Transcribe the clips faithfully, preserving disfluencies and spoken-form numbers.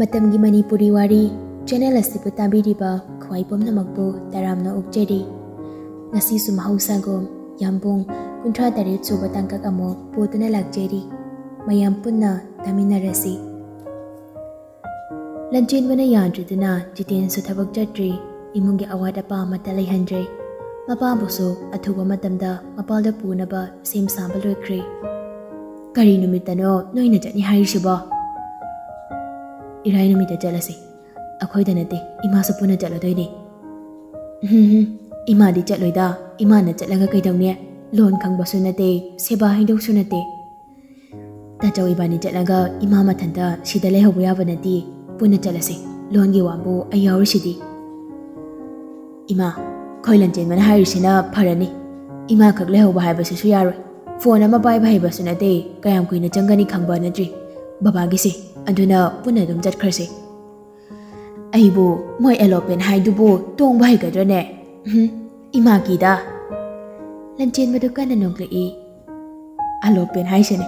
ꯃꯇꯝꯒꯤ ꯃꯅꯤꯄꯨꯔꯤ ꯋꯥꯔꯤ ꯆꯦꯅꯦꯜ ꯑꯁꯤꯕꯨ ꯇꯥꯕꯤꯔꯤꯕ ꯈ꯭ꯋꯥꯏ ꯄꯨꯝꯅꯃꯛꯄꯨ ꯇꯔꯥꯝꯅ ꯑꯣꯛꯆꯔꯤ꯫ ꯉꯁꯤꯁꯨ ꯃꯍꯧꯁꯥꯒꯨꯝ ꯌꯥꯝꯕꯨꯡ ꯀꯨꯟꯊ꯭ꯔꯥ ꯇꯔꯦꯠ ꯁꯨꯕ ꯇꯥꯡꯀꯛ ꯑꯃꯨꯛ ꯄꯨꯗꯨꯅ ꯂꯥꯛꯆꯔꯤ꯫ ꯃꯌꯥꯝ ꯄꯨꯟꯅ ꯇꯥꯃꯤꯟꯅꯔꯁꯤ꯫ ꯂꯟꯆꯦꯟꯕꯅ ꯌꯥꯗ꯭ꯔꯤꯗꯨꯅ ꯖꯤꯇꯦꯟꯁꯨ ꯊꯕꯛ ꯆꯠꯇ꯭ꯔꯤ꯫ ꯏꯃꯨꯡꯒꯤ ꯑꯋꯥꯠ ꯑꯄꯥ ꯑꯃꯠꯇ ꯂꯩꯍꯟꯗ꯭ꯔꯦ꯫ ꯃꯄꯥꯕꯨꯁꯨ ꯑꯊꯨꯕ ꯃꯇꯝꯗ ꯃꯄꯥꯜꯗ ꯄꯨꯅꯕ ꯁꯦꯝ ꯁꯥꯕ ꯂꯣꯏꯈ꯭ꯔꯦ꯫ "ꯀꯔꯤ ꯅꯨꯃꯤꯠꯇꯅꯣ ꯅꯣꯏꯅ ꯆꯠꯅꯤ ꯍꯥꯏꯔꯤꯁꯤꯕꯣ?" "ꯏꯔꯥꯏ ꯅꯨꯃꯤꯠꯇ ꯆꯠꯂꯁꯤ꯫ ꯑꯩꯈꯣꯏꯗ ꯅꯠꯇꯦ, ꯏꯃꯥꯁꯨ ꯄꯨꯟꯅ ꯆꯠꯂꯗꯣꯏꯅꯦ꯫" "ꯎꯝ, ꯏꯃꯥꯗꯤ ꯆꯠꯂꯣꯏꯗ꯫ ꯏꯃꯥꯅ ꯆꯠꯂꯒ ꯀꯩꯗꯧꯅꯤ? ꯂꯣꯟ ꯈꯪꯕꯁꯨ ꯅꯠꯇꯦ, ꯁꯦꯕꯥ ꯍꯩꯗꯧꯁꯨ ꯅꯠꯇꯦ꯫" "ꯇꯥꯆꯧ, ꯏꯕꯥꯅꯤ ꯆꯠꯂꯒ ꯏꯃꯥ ꯃꯊꯟꯇ ꯁꯤꯗ ꯂꯩꯍꯧꯕ ꯌꯥꯕ ꯅꯠꯇꯦ꯫ ꯄꯨꯟꯅ ꯆꯠꯂꯁꯤ꯫ ꯂꯣꯟꯒꯤ ꯋꯥꯕꯨ ꯑꯩ ꯌꯥꯎꯔꯤꯁꯤꯗꯤ꯫" "ꯏꯃꯥ, ꯈꯣꯏ ꯂꯟꯆꯦꯟꯕꯅ ꯍꯥꯏꯔꯤꯁꯤꯅ ꯐꯔꯅꯤ꯫ ꯏꯃꯥ ꯈꯛ ꯂꯩꯍꯧꯕ ꯍꯥꯏꯕꯁꯤꯁꯨ ꯌꯥꯔꯣꯏ꯫ ꯐꯣꯟ ꯑꯃ ꯄꯥꯏꯕ ꯍꯩꯕꯁꯨ ꯅꯠꯇꯦ, ꯀꯌꯥꯝ ꯀꯨꯏꯅ ꯆꯪꯒꯅꯤ ꯈꯪꯕ ꯅꯠꯇ꯭ꯔꯤ ꯕꯕꯥꯒꯤꯁꯦ꯫ ꯑꯗꯨꯅ ꯄꯨꯟꯅ ꯑꯗꯨꯝ ꯆꯠꯈ꯭ꯔꯁꯦ꯫" "ꯑꯩꯕꯨ ꯃꯣꯏ ꯑꯦꯂꯣꯄꯦꯟ ꯍꯥꯏꯗꯨꯕꯨ ꯇꯣꯡꯕ ꯍꯩꯒꯗ꯭ꯔꯅꯦ? ꯎꯝ, ꯏꯃꯥ ꯀꯤꯗ꯫" ꯂꯟꯆꯦꯟꯕꯗꯨ ꯀꯟꯅ ꯅꯣꯛꯂꯛꯏ꯫ "ꯑꯦꯂꯣꯄꯦꯟ ꯍꯥꯏꯁꯤꯅꯦ꯫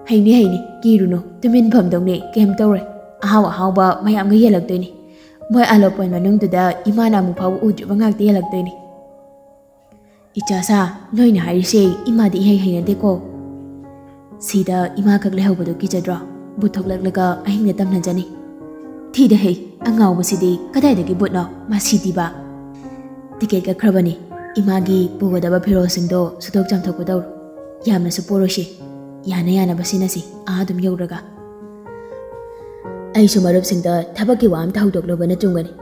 ꯍꯩꯅꯤ, ꯍꯩꯅꯤ, ꯀꯤꯔꯨꯅꯨ, ꯇꯨꯃꯤꯟ ꯐꯝꯗꯧꯅꯦ, ꯀꯩꯝ ꯇꯧꯔꯣꯏ꯫ ꯑꯍꯥꯎ ꯑꯍꯥꯎꯕ ꯃꯌꯥꯝꯒ ꯌꯦꯜꯂꯛꯇꯣꯏꯅꯤ꯫ ꯃꯣꯏ ꯑꯦꯂꯣꯄꯦꯟ ꯃꯅꯨꯡꯗꯨꯗ ꯏꯃꯥꯅ ꯑꯃꯨꯛ ꯐꯥꯎꯕ ꯎꯗ꯭ꯔꯤꯕ ꯉꯥꯛꯇ ꯌꯦꯜꯂꯛꯇꯣꯏꯅꯤ꯫" "ꯏꯆꯥ ꯁꯥ, ꯅꯣꯏꯅ ꯍꯥꯏꯔꯤꯁꯦ ꯏꯃꯥꯗꯤ ꯏꯍꯩ ꯍꯩꯅꯗꯦꯀꯣ꯫ ꯁꯤꯗ ꯏꯃꯥ ꯈꯛ ꯂꯩꯍꯧꯕꯗꯣ ꯀꯤꯖꯗ꯭ꯔꯣ? ꯕꯨꯠ ꯊꯣꯛꯂꯛꯂꯒ ꯑꯍꯤꯡꯗ ꯇꯝꯅꯖꯅꯤ꯫ ꯊꯤꯗ ꯍꯦ, ꯑꯉꯥꯎꯕꯁꯤꯗꯤ ꯀꯗꯥꯏꯗꯒꯤ ꯕꯨꯠꯅꯣ? ꯃꯁꯤꯗꯤꯕ!" "ꯇꯤꯀꯦꯠ ꯀꯛꯈ꯭ꯔꯕꯅꯤ꯫ ꯏꯃꯥꯒꯤ ꯄꯨꯒꯗꯕ ꯐꯤꯔꯣꯜꯁꯤꯡꯗꯣ ꯁꯨꯗꯣꯛ ꯆꯥꯝꯊꯣꯛꯄ ꯇꯧꯔꯣ꯫ ꯌꯥꯝꯅꯁꯨ ꯄꯣꯔꯣꯏꯁꯤ꯫ ꯌꯥꯅ ꯌꯥꯅꯕ ꯁꯤꯟꯅꯁꯤ, ꯑꯥ ꯑꯗꯨꯝ ꯌꯧꯔꯒ꯫ ꯑꯩꯁꯨ ꯃꯔꯨꯞꯁꯤꯡꯗ ꯊꯕꯛꯀꯤ ꯋꯥ ꯑꯝꯇ ꯍꯧꯗꯣꯛꯂꯨꯕꯅ ꯆꯨꯝꯒꯅꯤ꯫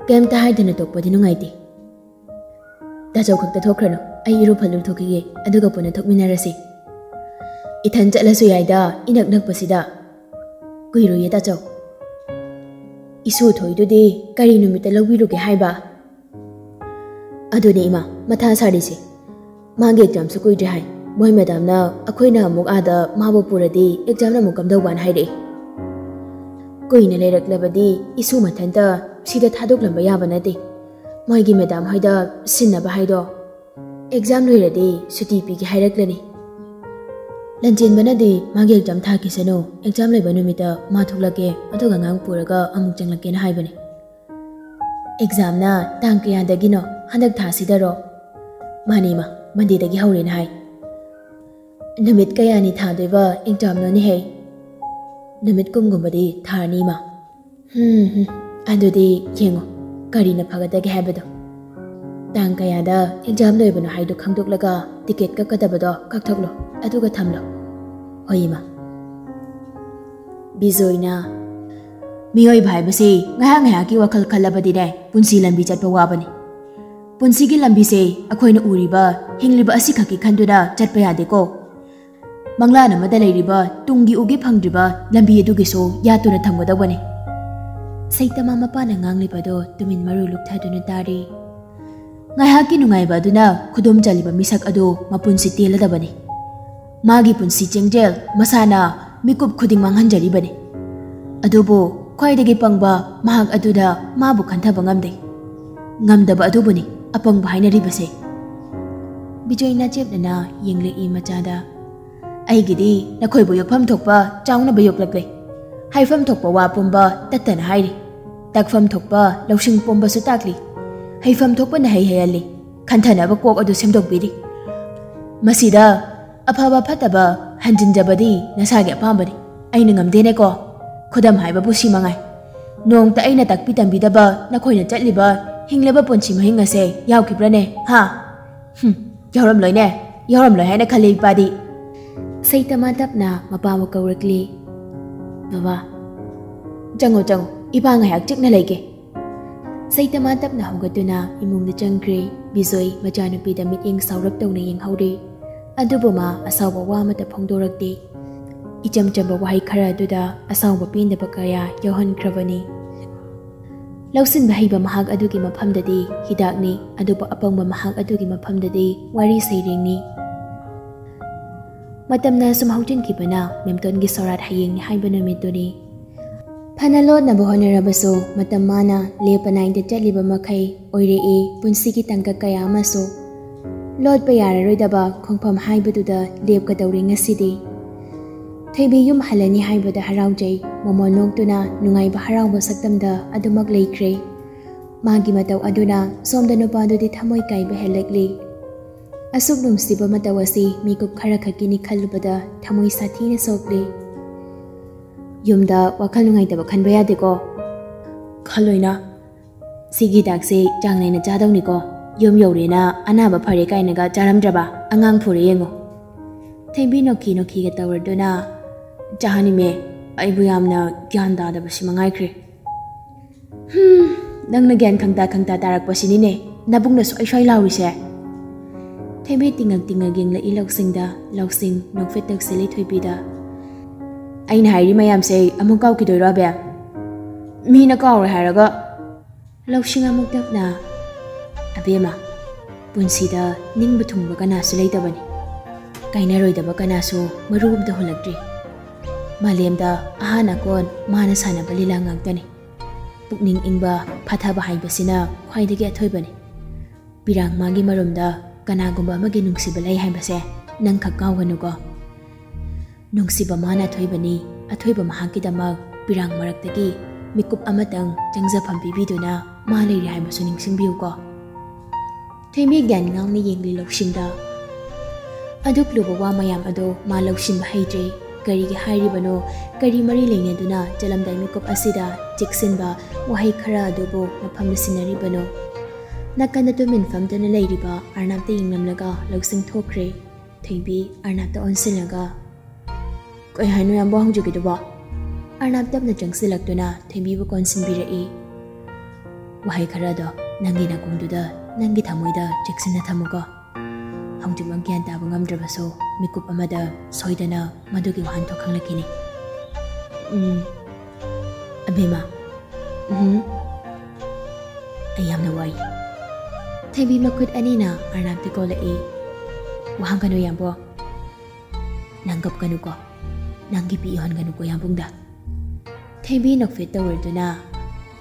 ꯀꯩꯝꯇ ꯍꯥꯏꯗꯅ ꯇꯣꯛꯄꯗꯤ ꯅꯨꯡꯉꯥꯏꯇꯦ꯫ ꯇꯥꯆꯧ ꯈꯛꯇ ꯊꯣꯛꯈ꯭ꯔꯅꯨ, ꯑꯩ ꯏꯔꯨ ꯐꯠ ꯂꯨꯊꯣꯛꯈꯤꯒꯦ, ꯑꯗꯨꯒ ꯄꯨꯟꯅ ꯊꯣꯛꯃꯤꯟꯅꯔꯁꯤ꯫" "ꯏꯊꯟ ꯆꯠꯂꯁꯨ ꯌꯥꯏꯗ, ꯏꯅꯛ ꯅꯛꯄꯁꯤꯗ꯫" "ꯀꯨꯏꯔꯣꯏꯌꯦ ꯇꯥꯆꯧ꯫ ꯏꯁꯨ ꯊꯣꯏꯗꯨꯗꯤ ꯀꯔꯤ ꯅꯨꯃꯤꯠꯇ ꯂꯧꯕꯤꯔꯨꯒꯦ ꯍꯥꯏꯕ?" "ꯑꯗꯨꯅꯦ ꯏꯃꯥ, ꯃꯊꯥ ꯁꯥꯔꯤꯁꯦ꯫ ꯃꯥꯒꯤ ꯑꯦꯛꯖꯥꯝꯁꯨ ꯀꯨꯏꯗ꯭ꯔꯦ ꯍꯥꯏ꯫ ꯃꯣꯏ ꯃꯦꯗꯥꯝꯅ ꯑꯩꯈꯣꯏꯅ ꯑꯃꯨꯛ ꯑꯥꯗ ꯃꯥꯕꯨ ꯄꯨꯔꯗꯤ ꯑꯦꯛꯖꯥꯝꯅ ꯑꯃꯨꯛ ꯀꯝꯗꯧꯕꯅ ꯍꯥꯏꯔꯛꯑꯦ꯫ ꯀꯨꯏꯅ ꯂꯩꯔꯛꯂꯕꯗꯤ ꯏꯁꯨ ꯃꯊꯟꯇ ꯁꯤꯗ ꯊꯥꯗꯣꯛꯂꯝꯕ ꯌꯥꯕ ꯅꯠꯇꯦ꯫ ꯃꯣꯏꯒꯤ ꯃꯦꯗꯥꯝ ꯍꯣꯏꯗ ꯁꯤꯟꯅꯕ ꯍꯥꯏꯗꯣ꯫ ꯑꯦꯛꯖꯥꯝ ꯂꯣꯏꯔꯗꯤ ꯁꯨꯇꯤ ꯄꯤꯒꯦ ꯍꯥꯏꯔꯛꯂꯅꯤ꯫" ꯂꯟꯆꯦꯟꯕꯅꯗꯤ ꯃꯥꯒꯤ ꯑꯦꯛꯖꯥꯝ ꯊꯥꯈꯤꯁꯅꯨ, ꯑꯦꯛꯖꯥꯝ ꯂꯩꯕ ꯅꯨꯃꯤꯠꯇ ꯃꯥ ꯊꯣꯛꯂꯛꯀꯦ, ꯑꯗꯨꯒ ꯑꯉꯥꯡ ꯄꯨꯔꯒ ꯑꯃꯨꯛ ꯆꯪꯂꯛꯀꯦꯅ ꯍꯥꯏꯕꯅꯤ꯫ ꯑꯦꯛꯖꯥꯝꯅ ꯇꯥꯡ ꯀꯌꯥꯗꯒꯤꯅꯣ? ꯍꯟꯗꯛ ꯊꯥꯁꯤꯗꯔꯣ? ꯃꯥꯅꯦ ꯏꯃꯥ, ꯃꯟꯗꯦꯗꯒꯤ ꯍꯧꯔꯦꯅ ꯍꯥꯏ꯫ ꯅꯨꯃꯤꯠ ꯀꯌꯥꯅꯤ ꯊꯥꯗꯣꯏꯕ ꯑꯦꯛꯖꯥꯝꯅꯣꯅꯦꯍꯦ? ꯅꯨꯃꯤꯠ ꯀꯨꯟꯒꯨꯝꯕꯗꯤ ꯊꯥꯔꯅꯤ ꯏꯃꯥ꯫ ꯍꯝ, ꯍꯝ꯫ ꯑꯗꯨꯗꯤ ꯌꯦꯡꯉꯣ, ꯀꯔꯤꯅ ꯐꯒꯗꯒꯦ ꯍꯥꯏꯕꯗꯣ꯫ ꯇꯥꯡ ꯀꯌꯥꯗ ꯑꯦꯛꯖꯥꯝ ꯂꯣꯏꯕꯅꯣ ꯍꯥꯏꯗꯣ ꯈꯪꯗꯣꯛꯂꯒ ꯇꯤꯀꯦꯠ ꯀꯛꯀꯗꯕꯗꯣ ꯀꯛꯊꯣꯛꯂꯣ, ꯑꯗꯨꯒ ꯊꯝꯂꯣ꯫ ꯍꯣꯏ ꯏꯃꯥ꯫ ꯕꯤꯖꯣꯏꯅ, ꯃꯤꯑꯣꯏꯕ ꯍꯥꯏꯕꯁꯤ ꯉꯥꯏꯍꯥꯛ ꯉꯥꯏꯍꯥꯛꯀꯤ ꯋꯥꯈꯜ ꯈꯜꯂꯕꯗꯤꯅꯦ, ꯄꯨꯟꯁꯤ ꯂꯝꯕꯤ ꯆꯠꯄ ꯋꯥꯕꯅꯤ꯫ ꯄꯨꯟꯁꯤꯒꯤ ꯂꯝꯕꯤꯁꯦ ꯑꯩꯈꯣꯏꯅ ꯎꯔꯤꯕ, ꯍꯤꯡꯂꯤꯕ ꯑꯁꯤꯈꯛꯀꯤ ꯈꯟꯗꯨꯅ ꯆꯠꯄ ꯌꯥꯗꯦꯀꯣ꯫ ꯃꯪꯂꯥꯟ ꯑꯃꯗ ꯂꯩꯔꯤꯕ ꯇꯨꯡꯒꯤ ꯎꯒꯦ ꯐꯪꯗ꯭ꯔꯤꯕ ꯂꯝꯕꯤ ꯑꯗꯨꯒꯤꯁꯨ ꯌꯥꯠꯇꯨꯅ ꯊꯝꯒꯗꯧꯕꯅꯤ꯫ ꯁꯩꯇꯃꯥ ꯃꯄꯥꯅ ꯉꯥꯡꯂꯤꯕꯗꯣ ꯇꯨꯃꯤꯟ ꯃꯔꯨ ꯂꯨꯞꯊꯗꯨꯅ ꯇꯥꯔꯤ꯫ ꯉꯥꯏꯍꯥꯛꯀꯤ ꯅꯨꯡꯉꯥꯏꯕ ꯑꯗꯨꯅ ꯈꯨꯗꯣꯝ ꯆꯜꯂꯤꯕ ꯃꯤꯁꯛ ꯑꯗꯨ ꯃꯄꯨꯟꯁꯤ ꯇꯦꯜꯂꯗꯕꯅꯤ꯫ ꯃꯥꯒꯤ ꯄꯨꯟꯁꯤ ꯆꯦꯡꯖꯦꯜ ꯃꯁꯥꯅ ꯃꯤꯀꯨꯞ ꯈꯨꯗꯤꯡ ꯃꯥꯡꯍꯟꯖꯔꯤꯕꯅꯤ꯫ ꯑꯗꯨꯕꯨ ꯈ꯭ꯋꯥꯏꯗꯒꯤ ꯄꯪꯕ ꯃꯍꯥꯛ ꯑꯗꯨꯗ ꯃꯥꯕꯨ ꯈꯟꯊꯕ ꯉꯝꯗꯦ꯫ ꯉꯝꯗꯕ ꯑꯗꯨꯕꯨꯅꯤ ꯑꯄꯪꯕ ꯍꯥꯏꯅꯔꯤꯕꯁꯦ꯫ ꯕꯤꯖꯣꯏꯅ ꯆꯦꯞꯅꯅ ꯌꯦꯡꯂꯛꯏ ꯃꯆꯥꯗ꯫ ꯑꯩꯒꯤꯗꯤ ꯅꯈꯣꯏꯕꯨ ꯌꯣꯛꯐꯝ ꯊꯣꯛꯄ ꯆꯥꯎꯅꯕ ꯌꯣꯛꯂꯛꯂꯦ꯫ ꯍꯥꯏꯐꯝ ꯊꯣꯛꯄ ꯋꯥ ꯄꯨꯝꯕ ꯇꯠꯇꯅ ꯍꯥꯏꯔꯤ꯫ ꯇꯥꯛꯐꯝ ꯊꯣꯛꯄ ꯂꯧꯁꯤꯡ ꯄꯨꯝꯕꯁꯨ ꯇꯥꯛꯂꯤ꯫ ꯍꯩꯐꯝ ꯊꯣꯛꯄꯅ ꯍꯩ ꯍꯩꯍꯜꯂꯤ꯫ ꯈꯟꯊꯅꯕ ꯀꯣꯛ ꯑꯗꯨ ꯁꯦꯝꯗꯣꯛꯄꯤꯔꯤ꯫ ꯃꯁꯤꯗ ꯑꯐꯕ ꯐꯠꯇꯕ ꯍꯟꯖꯤꯟꯖꯕꯗꯤ ꯅꯁꯥꯒꯤ ꯑꯄꯥꯝꯕꯅꯤ꯫ ꯑꯩꯅ ꯉꯝꯗꯦꯅꯦꯀꯣ꯫ ꯈꯨꯗꯝ ꯍꯥꯏꯕꯕꯨ ꯁꯤ ꯃꯉꯥꯏ꯫ ꯅꯣꯡꯃꯇ ꯑꯩꯅ ꯇꯥꯛꯄꯤ ꯇꯝꯕꯤꯗꯕ ꯅꯈꯣꯏꯅ ꯆꯠꯂꯤꯕ ꯍꯤꯡꯂꯤꯕ ꯄꯨꯟꯁꯤ ꯃꯍꯤꯡ ꯑꯁꯦ ꯌꯥꯎꯈꯤꯕ꯭ꯔꯅꯦ? ꯍꯥ? ꯍꯨꯝ, ꯌꯥꯎꯔꯝꯂꯣꯏꯅꯦ꯫ ꯌꯥꯎꯔꯝꯂꯣꯏ ꯍꯥꯏꯅ ꯈꯜꯂꯤ ꯏꯄꯥꯗꯤ꯫ ꯁꯩꯇꯃꯥ ꯇꯞꯅ ꯃꯄꯥꯕꯨ ꯀꯧꯔꯛꯂꯤ꯫ ꯕꯕꯥ, ꯆꯪꯉꯣ, ꯆꯪꯉꯣ, ꯏꯄꯥ ꯉꯥꯏꯍꯥꯛ ꯆꯤꯛꯅ ꯂꯩꯒꯦ꯫ ꯁꯩꯇꯃꯥ ꯇꯞꯅ ꯍꯧꯒꯠꯇꯨꯅ ꯏꯃꯨꯡꯗ ꯆꯪꯈ꯭ꯔꯦ꯫ ꯕꯤꯖꯣꯏ ꯃꯆꯥꯅꯨꯄꯤꯗ ꯃꯤꯠꯌꯦꯡ ꯁꯥꯎꯔꯞ ꯇꯧꯅ ꯌꯦꯡꯍꯧꯔꯦ꯫ ꯑꯗꯨꯕꯨ ꯃꯥ ꯑꯁꯥꯎꯕ ꯋꯥ ꯑꯃꯠꯇ ꯐꯣꯡꯗꯣꯔꯛꯇꯦ꯫ ꯏꯆꯝ ꯆꯝꯕ ꯋꯥꯍꯩ ꯈꯔ ꯑꯗꯨꯗ ꯑꯁꯥꯎꯕ ꯄꯦꯟꯗꯕ ꯀꯌꯥ ꯌꯥꯎꯍꯟꯈ꯭ꯔꯕꯅꯤ꯫ ꯂꯧꯁꯤꯟꯕ ꯍꯩꯕ ꯃꯍꯥꯛ ꯑꯗꯨꯒꯤ ꯃꯐꯝꯗꯗꯤ ꯍꯤꯗꯥꯛꯅꯤ, ꯑꯗꯨꯕꯨ ꯑꯄꯪꯕ ꯃꯍꯥꯛ ꯑꯗꯨꯒꯤ ꯃꯐꯝꯗꯗꯤ ꯋꯥꯔꯤ ꯁꯩꯔꯦꯡꯅꯤ꯫ ꯃꯇꯝꯅ ꯁꯨꯝ ꯍꯧꯖꯤꯟꯈꯤꯕꯅ ꯃꯦꯝꯇꯣꯟꯒꯤ ꯁꯣꯔꯥꯠ ꯍꯌꯦꯡꯅꯤ ꯍꯥꯏꯕ ꯅꯨꯃꯤꯠꯇꯨꯅꯤ꯫ ꯐꯅ ꯂꯣꯠꯅꯕ ꯍꯣꯠꯅꯔꯕꯁꯨ ꯃꯇꯝ ꯃꯥꯅ ꯂꯦꯞꯄ ꯅꯥꯏꯗ ꯆꯠꯂꯤꯕ ꯃꯈꯩ ꯑꯣꯏꯔꯛꯏ ꯄꯨꯟꯁꯤꯒꯤ ꯇꯥꯡꯀꯛ ꯀꯌꯥ ꯑꯃꯁꯨ꯫ ꯂꯣꯠꯄ ꯌꯥꯔꯔꯣꯏꯗꯕ ꯈꯣꯡꯐꯝ ꯍꯥꯏꯕꯗꯨꯗ ꯂꯦꯞꯀꯗꯧꯔꯦ ꯉꯁꯤꯗꯤ꯫ ꯊꯣꯏꯕꯤ ꯌꯨꯝ ꯍꯜꯂꯅꯤ ꯍꯥꯏꯕꯗ ꯍꯔꯥꯎꯖꯩ꯫ ꯃꯣꯃꯣꯟ ꯅꯣꯛꯇꯨꯅ ꯅꯨꯡꯉꯥꯏꯕ ꯍꯔꯥꯎꯕ ꯁꯛꯇꯝꯗ ꯑꯗꯨꯃꯛ ꯂꯩꯈ꯭ꯔꯦ꯫ ꯃꯥꯒꯤ ꯃꯇꯧ ꯑꯗꯨꯅ ꯁꯣꯝꯗ ꯅꯨꯄꯥꯗꯨꯗꯤ ꯊꯃꯣꯏ ꯀꯥꯏꯕ ꯍꯦꯜꯂꯛꯂꯤ꯫ ꯑꯁꯨꯛ ꯅꯨꯡꯁꯤꯕ ꯃꯇꯧ ꯑꯁꯤ ꯃꯤꯀꯨꯞ ꯈꯔ ꯈꯛꯀꯤꯅꯤ ꯈꯜꯂꯨꯕꯗ ꯊꯃꯣꯏ ꯁꯥꯊꯤꯅ ꯁꯣꯛꯂꯤ꯫ ꯌꯨꯝꯗ ꯋꯥꯈꯜ ꯅꯨꯡꯉꯥꯏꯇꯕ ꯈꯟꯕ ꯌꯥꯗꯦꯀꯣ꯫ ꯈꯜꯂꯣꯏꯅ꯫ ꯁꯤꯒꯤ ꯍꯤꯗꯥꯛꯁꯦ ꯆꯥꯡ ꯅꯥꯏꯅ ꯆꯥꯗꯧꯅꯤꯀꯣ꯫ ꯌꯨꯝ ꯌꯧꯔꯦꯅ ꯑꯅꯥꯕ ꯐꯔꯦ ꯀꯥꯏꯅꯒ ꯆꯥꯔꯝꯗ꯭ꯔꯕ? ꯑꯉꯥꯡ ꯐꯨꯔꯦ ꯌꯦꯡꯉꯣ꯫ ꯊꯦꯝꯕꯤ ꯅꯣꯛꯈꯤ ꯅꯣꯛꯈꯤꯒ ꯇꯧꯔꯗꯨꯅ, "ꯆꯥꯍꯟꯅꯤꯡꯃꯦ, ꯑꯩꯕꯨ ꯌꯥꯝꯅ ꯒ꯭ꯌꯥꯟ ꯇꯥꯗꯕꯁꯤ ꯃꯉꯥꯏꯈ꯭ꯔꯦ꯫ ꯍꯝ, ꯅꯪꯅ ꯒ꯭ꯌꯥꯟ ꯈꯪꯇꯥ ꯈꯪꯇꯥ ꯇꯥꯔꯛꯄꯁꯤꯅꯤꯅꯦ ꯅꯕꯨꯛꯅ ꯁ꯭ꯋꯥꯏ ꯁ꯭ꯋꯥꯏ ꯂꯥꯎꯔꯤꯁꯦ꯫" ꯊꯦꯝꯕꯤ ꯇꯤꯡꯉꯛ ꯇꯤꯡꯉꯛ ꯌꯦꯡꯂꯛꯏ ꯂꯧꯁꯤꯡꯗ, ꯂꯧꯁꯤꯡ ꯅꯣꯛꯐꯦꯠ ꯇꯧꯁꯤꯜꯂꯤ ꯊꯣꯏꯕꯤꯗ꯫ "ꯑꯩꯅ ꯍꯥꯏꯔꯤ ꯃꯌꯥꯝꯁꯦ ꯑꯃꯨꯛ ꯀꯥꯎꯈꯤꯗꯣꯏꯔꯣ, ꯑꯕꯦꯝ? ꯃꯤꯅ ꯀꯥꯎꯔꯦ ꯍꯥꯏꯔꯒ꯫" ꯂꯧꯁꯤꯡ ꯑꯃꯨꯛ ꯇꯞꯅ, "ꯑꯕꯦꯝꯃ, ꯄꯨꯟꯁꯤꯗ ꯅꯤꯡꯕ ꯊꯨꯡꯕ ꯀꯅꯥꯁꯨ ꯂꯩꯇꯕꯅꯤ꯫ ꯀꯥꯏꯅꯔꯣꯏꯗꯕ ꯀꯅꯥꯁꯨ ꯃꯔꯨ ꯑꯝꯇ ꯍꯨꯜꯂꯛꯇ꯭ꯔꯤ꯫ ꯃꯥꯂꯦꯝꯗ ꯑꯍꯥꯟ ꯑꯀꯣꯟ ꯃꯥꯅ ꯁꯥꯟꯅꯕ ꯂꯤꯂꯥ ꯉꯥꯛꯇꯅꯤ꯫ ꯄꯨꯛꯅꯤꯡ ꯏꯪꯕ, ꯐꯊꯕ ꯍꯥꯏꯕꯁꯤꯅ ꯈ꯭ꯋꯥꯏꯗꯒꯤ ꯑꯊꯣꯏꯕꯅꯤ꯫ ꯄꯤꯔꯥꯡ ꯃꯥꯒꯤ ꯃꯔꯨꯝꯗ ꯀꯅꯥꯒꯨꯝꯕ ꯑꯃꯒꯤ ꯅꯨꯡꯁꯤꯕ ꯂꯩ ꯍꯥꯏꯕꯁꯦ ꯅꯪ ꯈꯛ ꯀꯥꯎꯒꯅꯨꯀꯣ꯫" ꯅꯨꯡꯁꯤꯕ ꯃꯥꯅ ꯑꯊꯣꯏꯕꯅꯤ, ꯑꯊꯣꯏꯕ ꯃꯍꯥꯛꯀꯤꯗꯃꯛ ꯄꯤꯔꯥꯡ ꯃꯔꯛꯇꯒꯤ ꯃꯤꯀꯨꯞ ꯑꯃꯇꯪ ꯆꯪꯖꯐꯝ ꯄꯤꯕꯤꯗꯨꯅ ꯃꯥ ꯂꯩꯔꯤ ꯍꯥꯏꯕꯁꯨ ꯅꯤꯡꯁꯤꯡꯕꯤꯌꯨꯀꯣ꯫ ꯊꯣꯏꯕꯤ ꯒ꯭ꯌꯥꯟ ꯉꯥꯎꯅ ꯌꯦꯡꯂꯤ ꯂꯧꯁꯤꯡꯗ꯫ ꯑꯗꯨꯛ ꯂꯨꯕ ꯋꯥ ꯃꯌꯥꯝ ꯑꯗꯣ ꯃꯥ ꯂꯧꯁꯤꯟꯕ ꯍꯩꯇ꯭ꯔꯦ꯫ ꯀꯔꯤꯒꯤ ꯍꯥꯏꯔꯤꯕꯅꯣ? ꯀꯔꯤ ꯃꯔꯤ ꯂꯩꯅꯗꯨꯅ ꯆꯠꯂꯝꯗꯥꯏ ꯃꯤꯀꯨꯞ ꯑꯁꯤꯗ ꯆꯦꯛꯁꯤꯟꯕ ꯋꯥꯍꯩ ꯈꯔ ꯑꯗꯨꯕꯨ ꯃꯐꯝꯗ ꯁꯤꯟꯅꯔꯤꯕꯅꯣ? ꯅꯥꯀꯟꯗ ꯇꯨꯃꯤꯟ ꯐꯝꯗꯨꯅ ꯂꯩꯔꯤꯕ ꯑꯔꯅꯥꯞꯇ ꯌꯦꯡꯂꯝꯂꯒ ꯂꯧꯁꯤꯡ ꯊꯣꯛꯈ꯭ꯔꯦ꯫ ꯊꯣꯏꯕꯤ ꯑꯔꯅꯥꯞꯇ ꯑꯣꯟꯁꯤꯜꯂꯒ, "ꯀꯩ ꯍꯥꯏꯅꯣ ꯌꯥꯝꯕꯣ ꯍꯧꯖꯤꯛꯀꯤꯗꯨꯕꯣ?" ꯑꯔꯅꯥꯞ ꯇꯞꯅ ꯆꯪꯁꯤꯜꯂꯛꯇꯨꯅ ꯊꯣꯏꯕꯤꯕꯨ ꯀꯣꯟꯁꯤꯟꯕꯤꯔꯛꯏ꯫ "ꯋꯥꯍꯩ ꯈꯔꯗꯣ ꯅꯪꯒꯤ ꯅꯥꯀꯣꯡꯗꯨꯗ, ꯅꯪꯒꯤ ꯊꯃꯣꯏꯗ ꯆꯦꯛꯁꯤꯟꯅ ꯊꯝꯃꯨꯀꯣ꯫ ꯍꯧꯖꯤꯛꯃꯛ ꯒ꯭ꯌꯥꯟ ꯇꯥꯕ ꯉꯝꯗ꯭ꯔꯕꯁꯨ ꯃꯤꯀꯨꯞ ꯑꯃꯗ ꯁꯣꯏꯗꯅ ꯃꯗꯨꯒꯤ ꯋꯥꯍꯟꯊꯣꯛ ꯈꯪꯂꯛꯈꯤꯅꯤ꯫ ꯎꯝ, ꯑꯕꯦꯝꯃ, ꯎꯝ, ꯑꯩ ꯌꯥꯝꯅ ꯋꯥꯏ꯫" ꯊꯣꯏꯕꯤ ꯃꯈꯨꯠ ꯑꯅꯤꯅ ꯑꯔꯅꯥꯞꯇ ꯀꯣꯜꯂꯛꯏ꯫ "ꯋꯥꯍꯪꯒꯅꯨ ꯌꯥꯝꯕꯣ꯫ ꯅꯪ ꯀꯞꯀꯅꯨꯀꯣ꯫ ꯅꯪꯒꯤ ꯄꯤ ꯏꯍꯣꯟꯒꯅꯨꯀꯣ ꯌꯥꯝꯕꯨꯡꯗ꯫" ꯊꯣꯏꯕꯤ ꯅꯣꯛꯐꯦꯠ ꯇꯧꯔꯗꯨꯅ,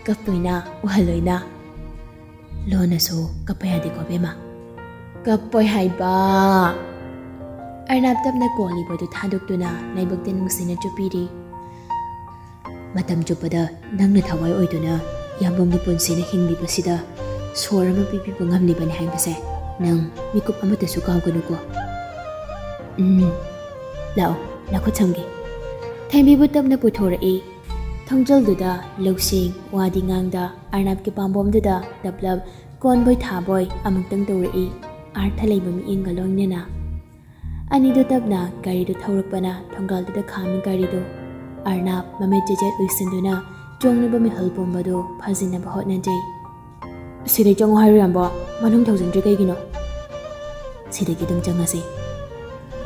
"ꯀꯞꯄꯣꯏꯅ, ꯎꯍꯜꯂꯣꯏꯅ꯫ ꯂꯣꯟꯅꯁꯨ ꯀꯞꯄ ꯌꯥꯗꯦꯀꯣ ꯕꯦꯝꯃ꯫ ꯀꯞꯄꯣꯏ ꯍꯥꯏꯕ꯫ ꯑꯔꯅꯥꯞ ꯇꯞꯅ ꯀꯣꯜꯂꯤꯕꯗꯨ ꯊꯥꯗꯣꯛꯇꯨꯅ ꯂꯥꯏꯕꯛꯇ ꯅꯨꯡꯁꯤꯅ ꯆꯨꯞꯄꯤꯔꯤ꯫ ꯃꯇꯝ ꯆꯨꯞꯄꯗ ꯅꯪꯅ ꯊꯋꯥꯏ ꯑꯣꯏꯗꯨꯅ ꯌꯥꯝꯕꯨꯡꯒꯤ ꯄꯨꯟꯁꯤꯅ ꯍꯤꯡꯂꯤꯕꯁꯤꯗ ꯁꯣꯔ ꯑꯃ ꯄꯤꯕꯤꯕ ꯉꯝꯂꯤꯕꯅꯤ ꯍꯥꯏꯕꯁꯦ ꯅꯪ ꯃꯤꯀꯨꯞ ꯑꯃꯠꯇꯁꯨ ꯀꯥꯎꯒꯅꯨꯀꯣ꯫ ꯎꯝ, ꯂꯥꯛꯑꯣ, ꯅꯈꯨꯠ ꯁꯝꯒꯦ꯫ ꯊꯦꯝꯕꯤꯕꯨ ꯇꯞꯅ ꯄꯨꯊꯣꯔꯛꯏ꯫ ꯊꯣꯡꯖꯜꯗꯨꯗ ꯂꯧꯁꯤꯡ ꯋꯥꯗꯤ ꯉꯥꯡꯗ ꯑꯔꯅꯥꯞꯀꯤ ꯄꯥꯝꯕꯣꯝꯗꯨꯗ ꯇꯞꯂꯞ ꯀꯣꯟꯕꯣꯏ ꯊꯥꯕꯣꯏ ꯑꯃꯨꯛꯇꯪ ꯇꯧꯔꯛꯏ꯫ ꯑꯥꯔꯊ ꯂꯩꯕ ꯃꯤꯠꯌꯦꯡꯒ ꯂꯣꯏꯅꯅ꯫ ꯑꯅꯤꯗꯨ ꯇꯞꯅ ꯒꯥꯔꯤꯗꯨ ꯊꯧꯔꯛꯄꯅ ꯊꯣꯡꯒꯥꯜꯗꯨꯗ ꯈꯥꯝꯃꯤ ꯒꯥꯔꯤꯗꯨ꯫ ꯑꯔꯅꯥꯞ ꯃꯃꯤꯠ ꯆꯦꯖꯦꯠ ꯎꯏꯁꯤꯟꯗꯨꯅ ꯆꯣꯡꯂꯤꯕ ꯃꯤꯍꯨꯜ ꯄꯨꯝꯕꯗꯨ ꯐꯥꯖꯤꯟꯅꯕ ꯍꯣꯠꯅꯖꯩ꯫ "ꯁꯤꯗꯩ ꯆꯪꯉꯣ ꯍꯥꯏꯔꯣ, ꯌꯥꯝꯕ? ꯃꯅꯨꯡ ꯊꯧꯖꯤꯟꯗ꯭ꯔꯤ ꯀꯩꯒꯤꯅꯣ?" "ꯁꯤꯗꯒꯤ ꯑꯗꯨꯝ ꯆꯪꯉꯁꯤ꯫"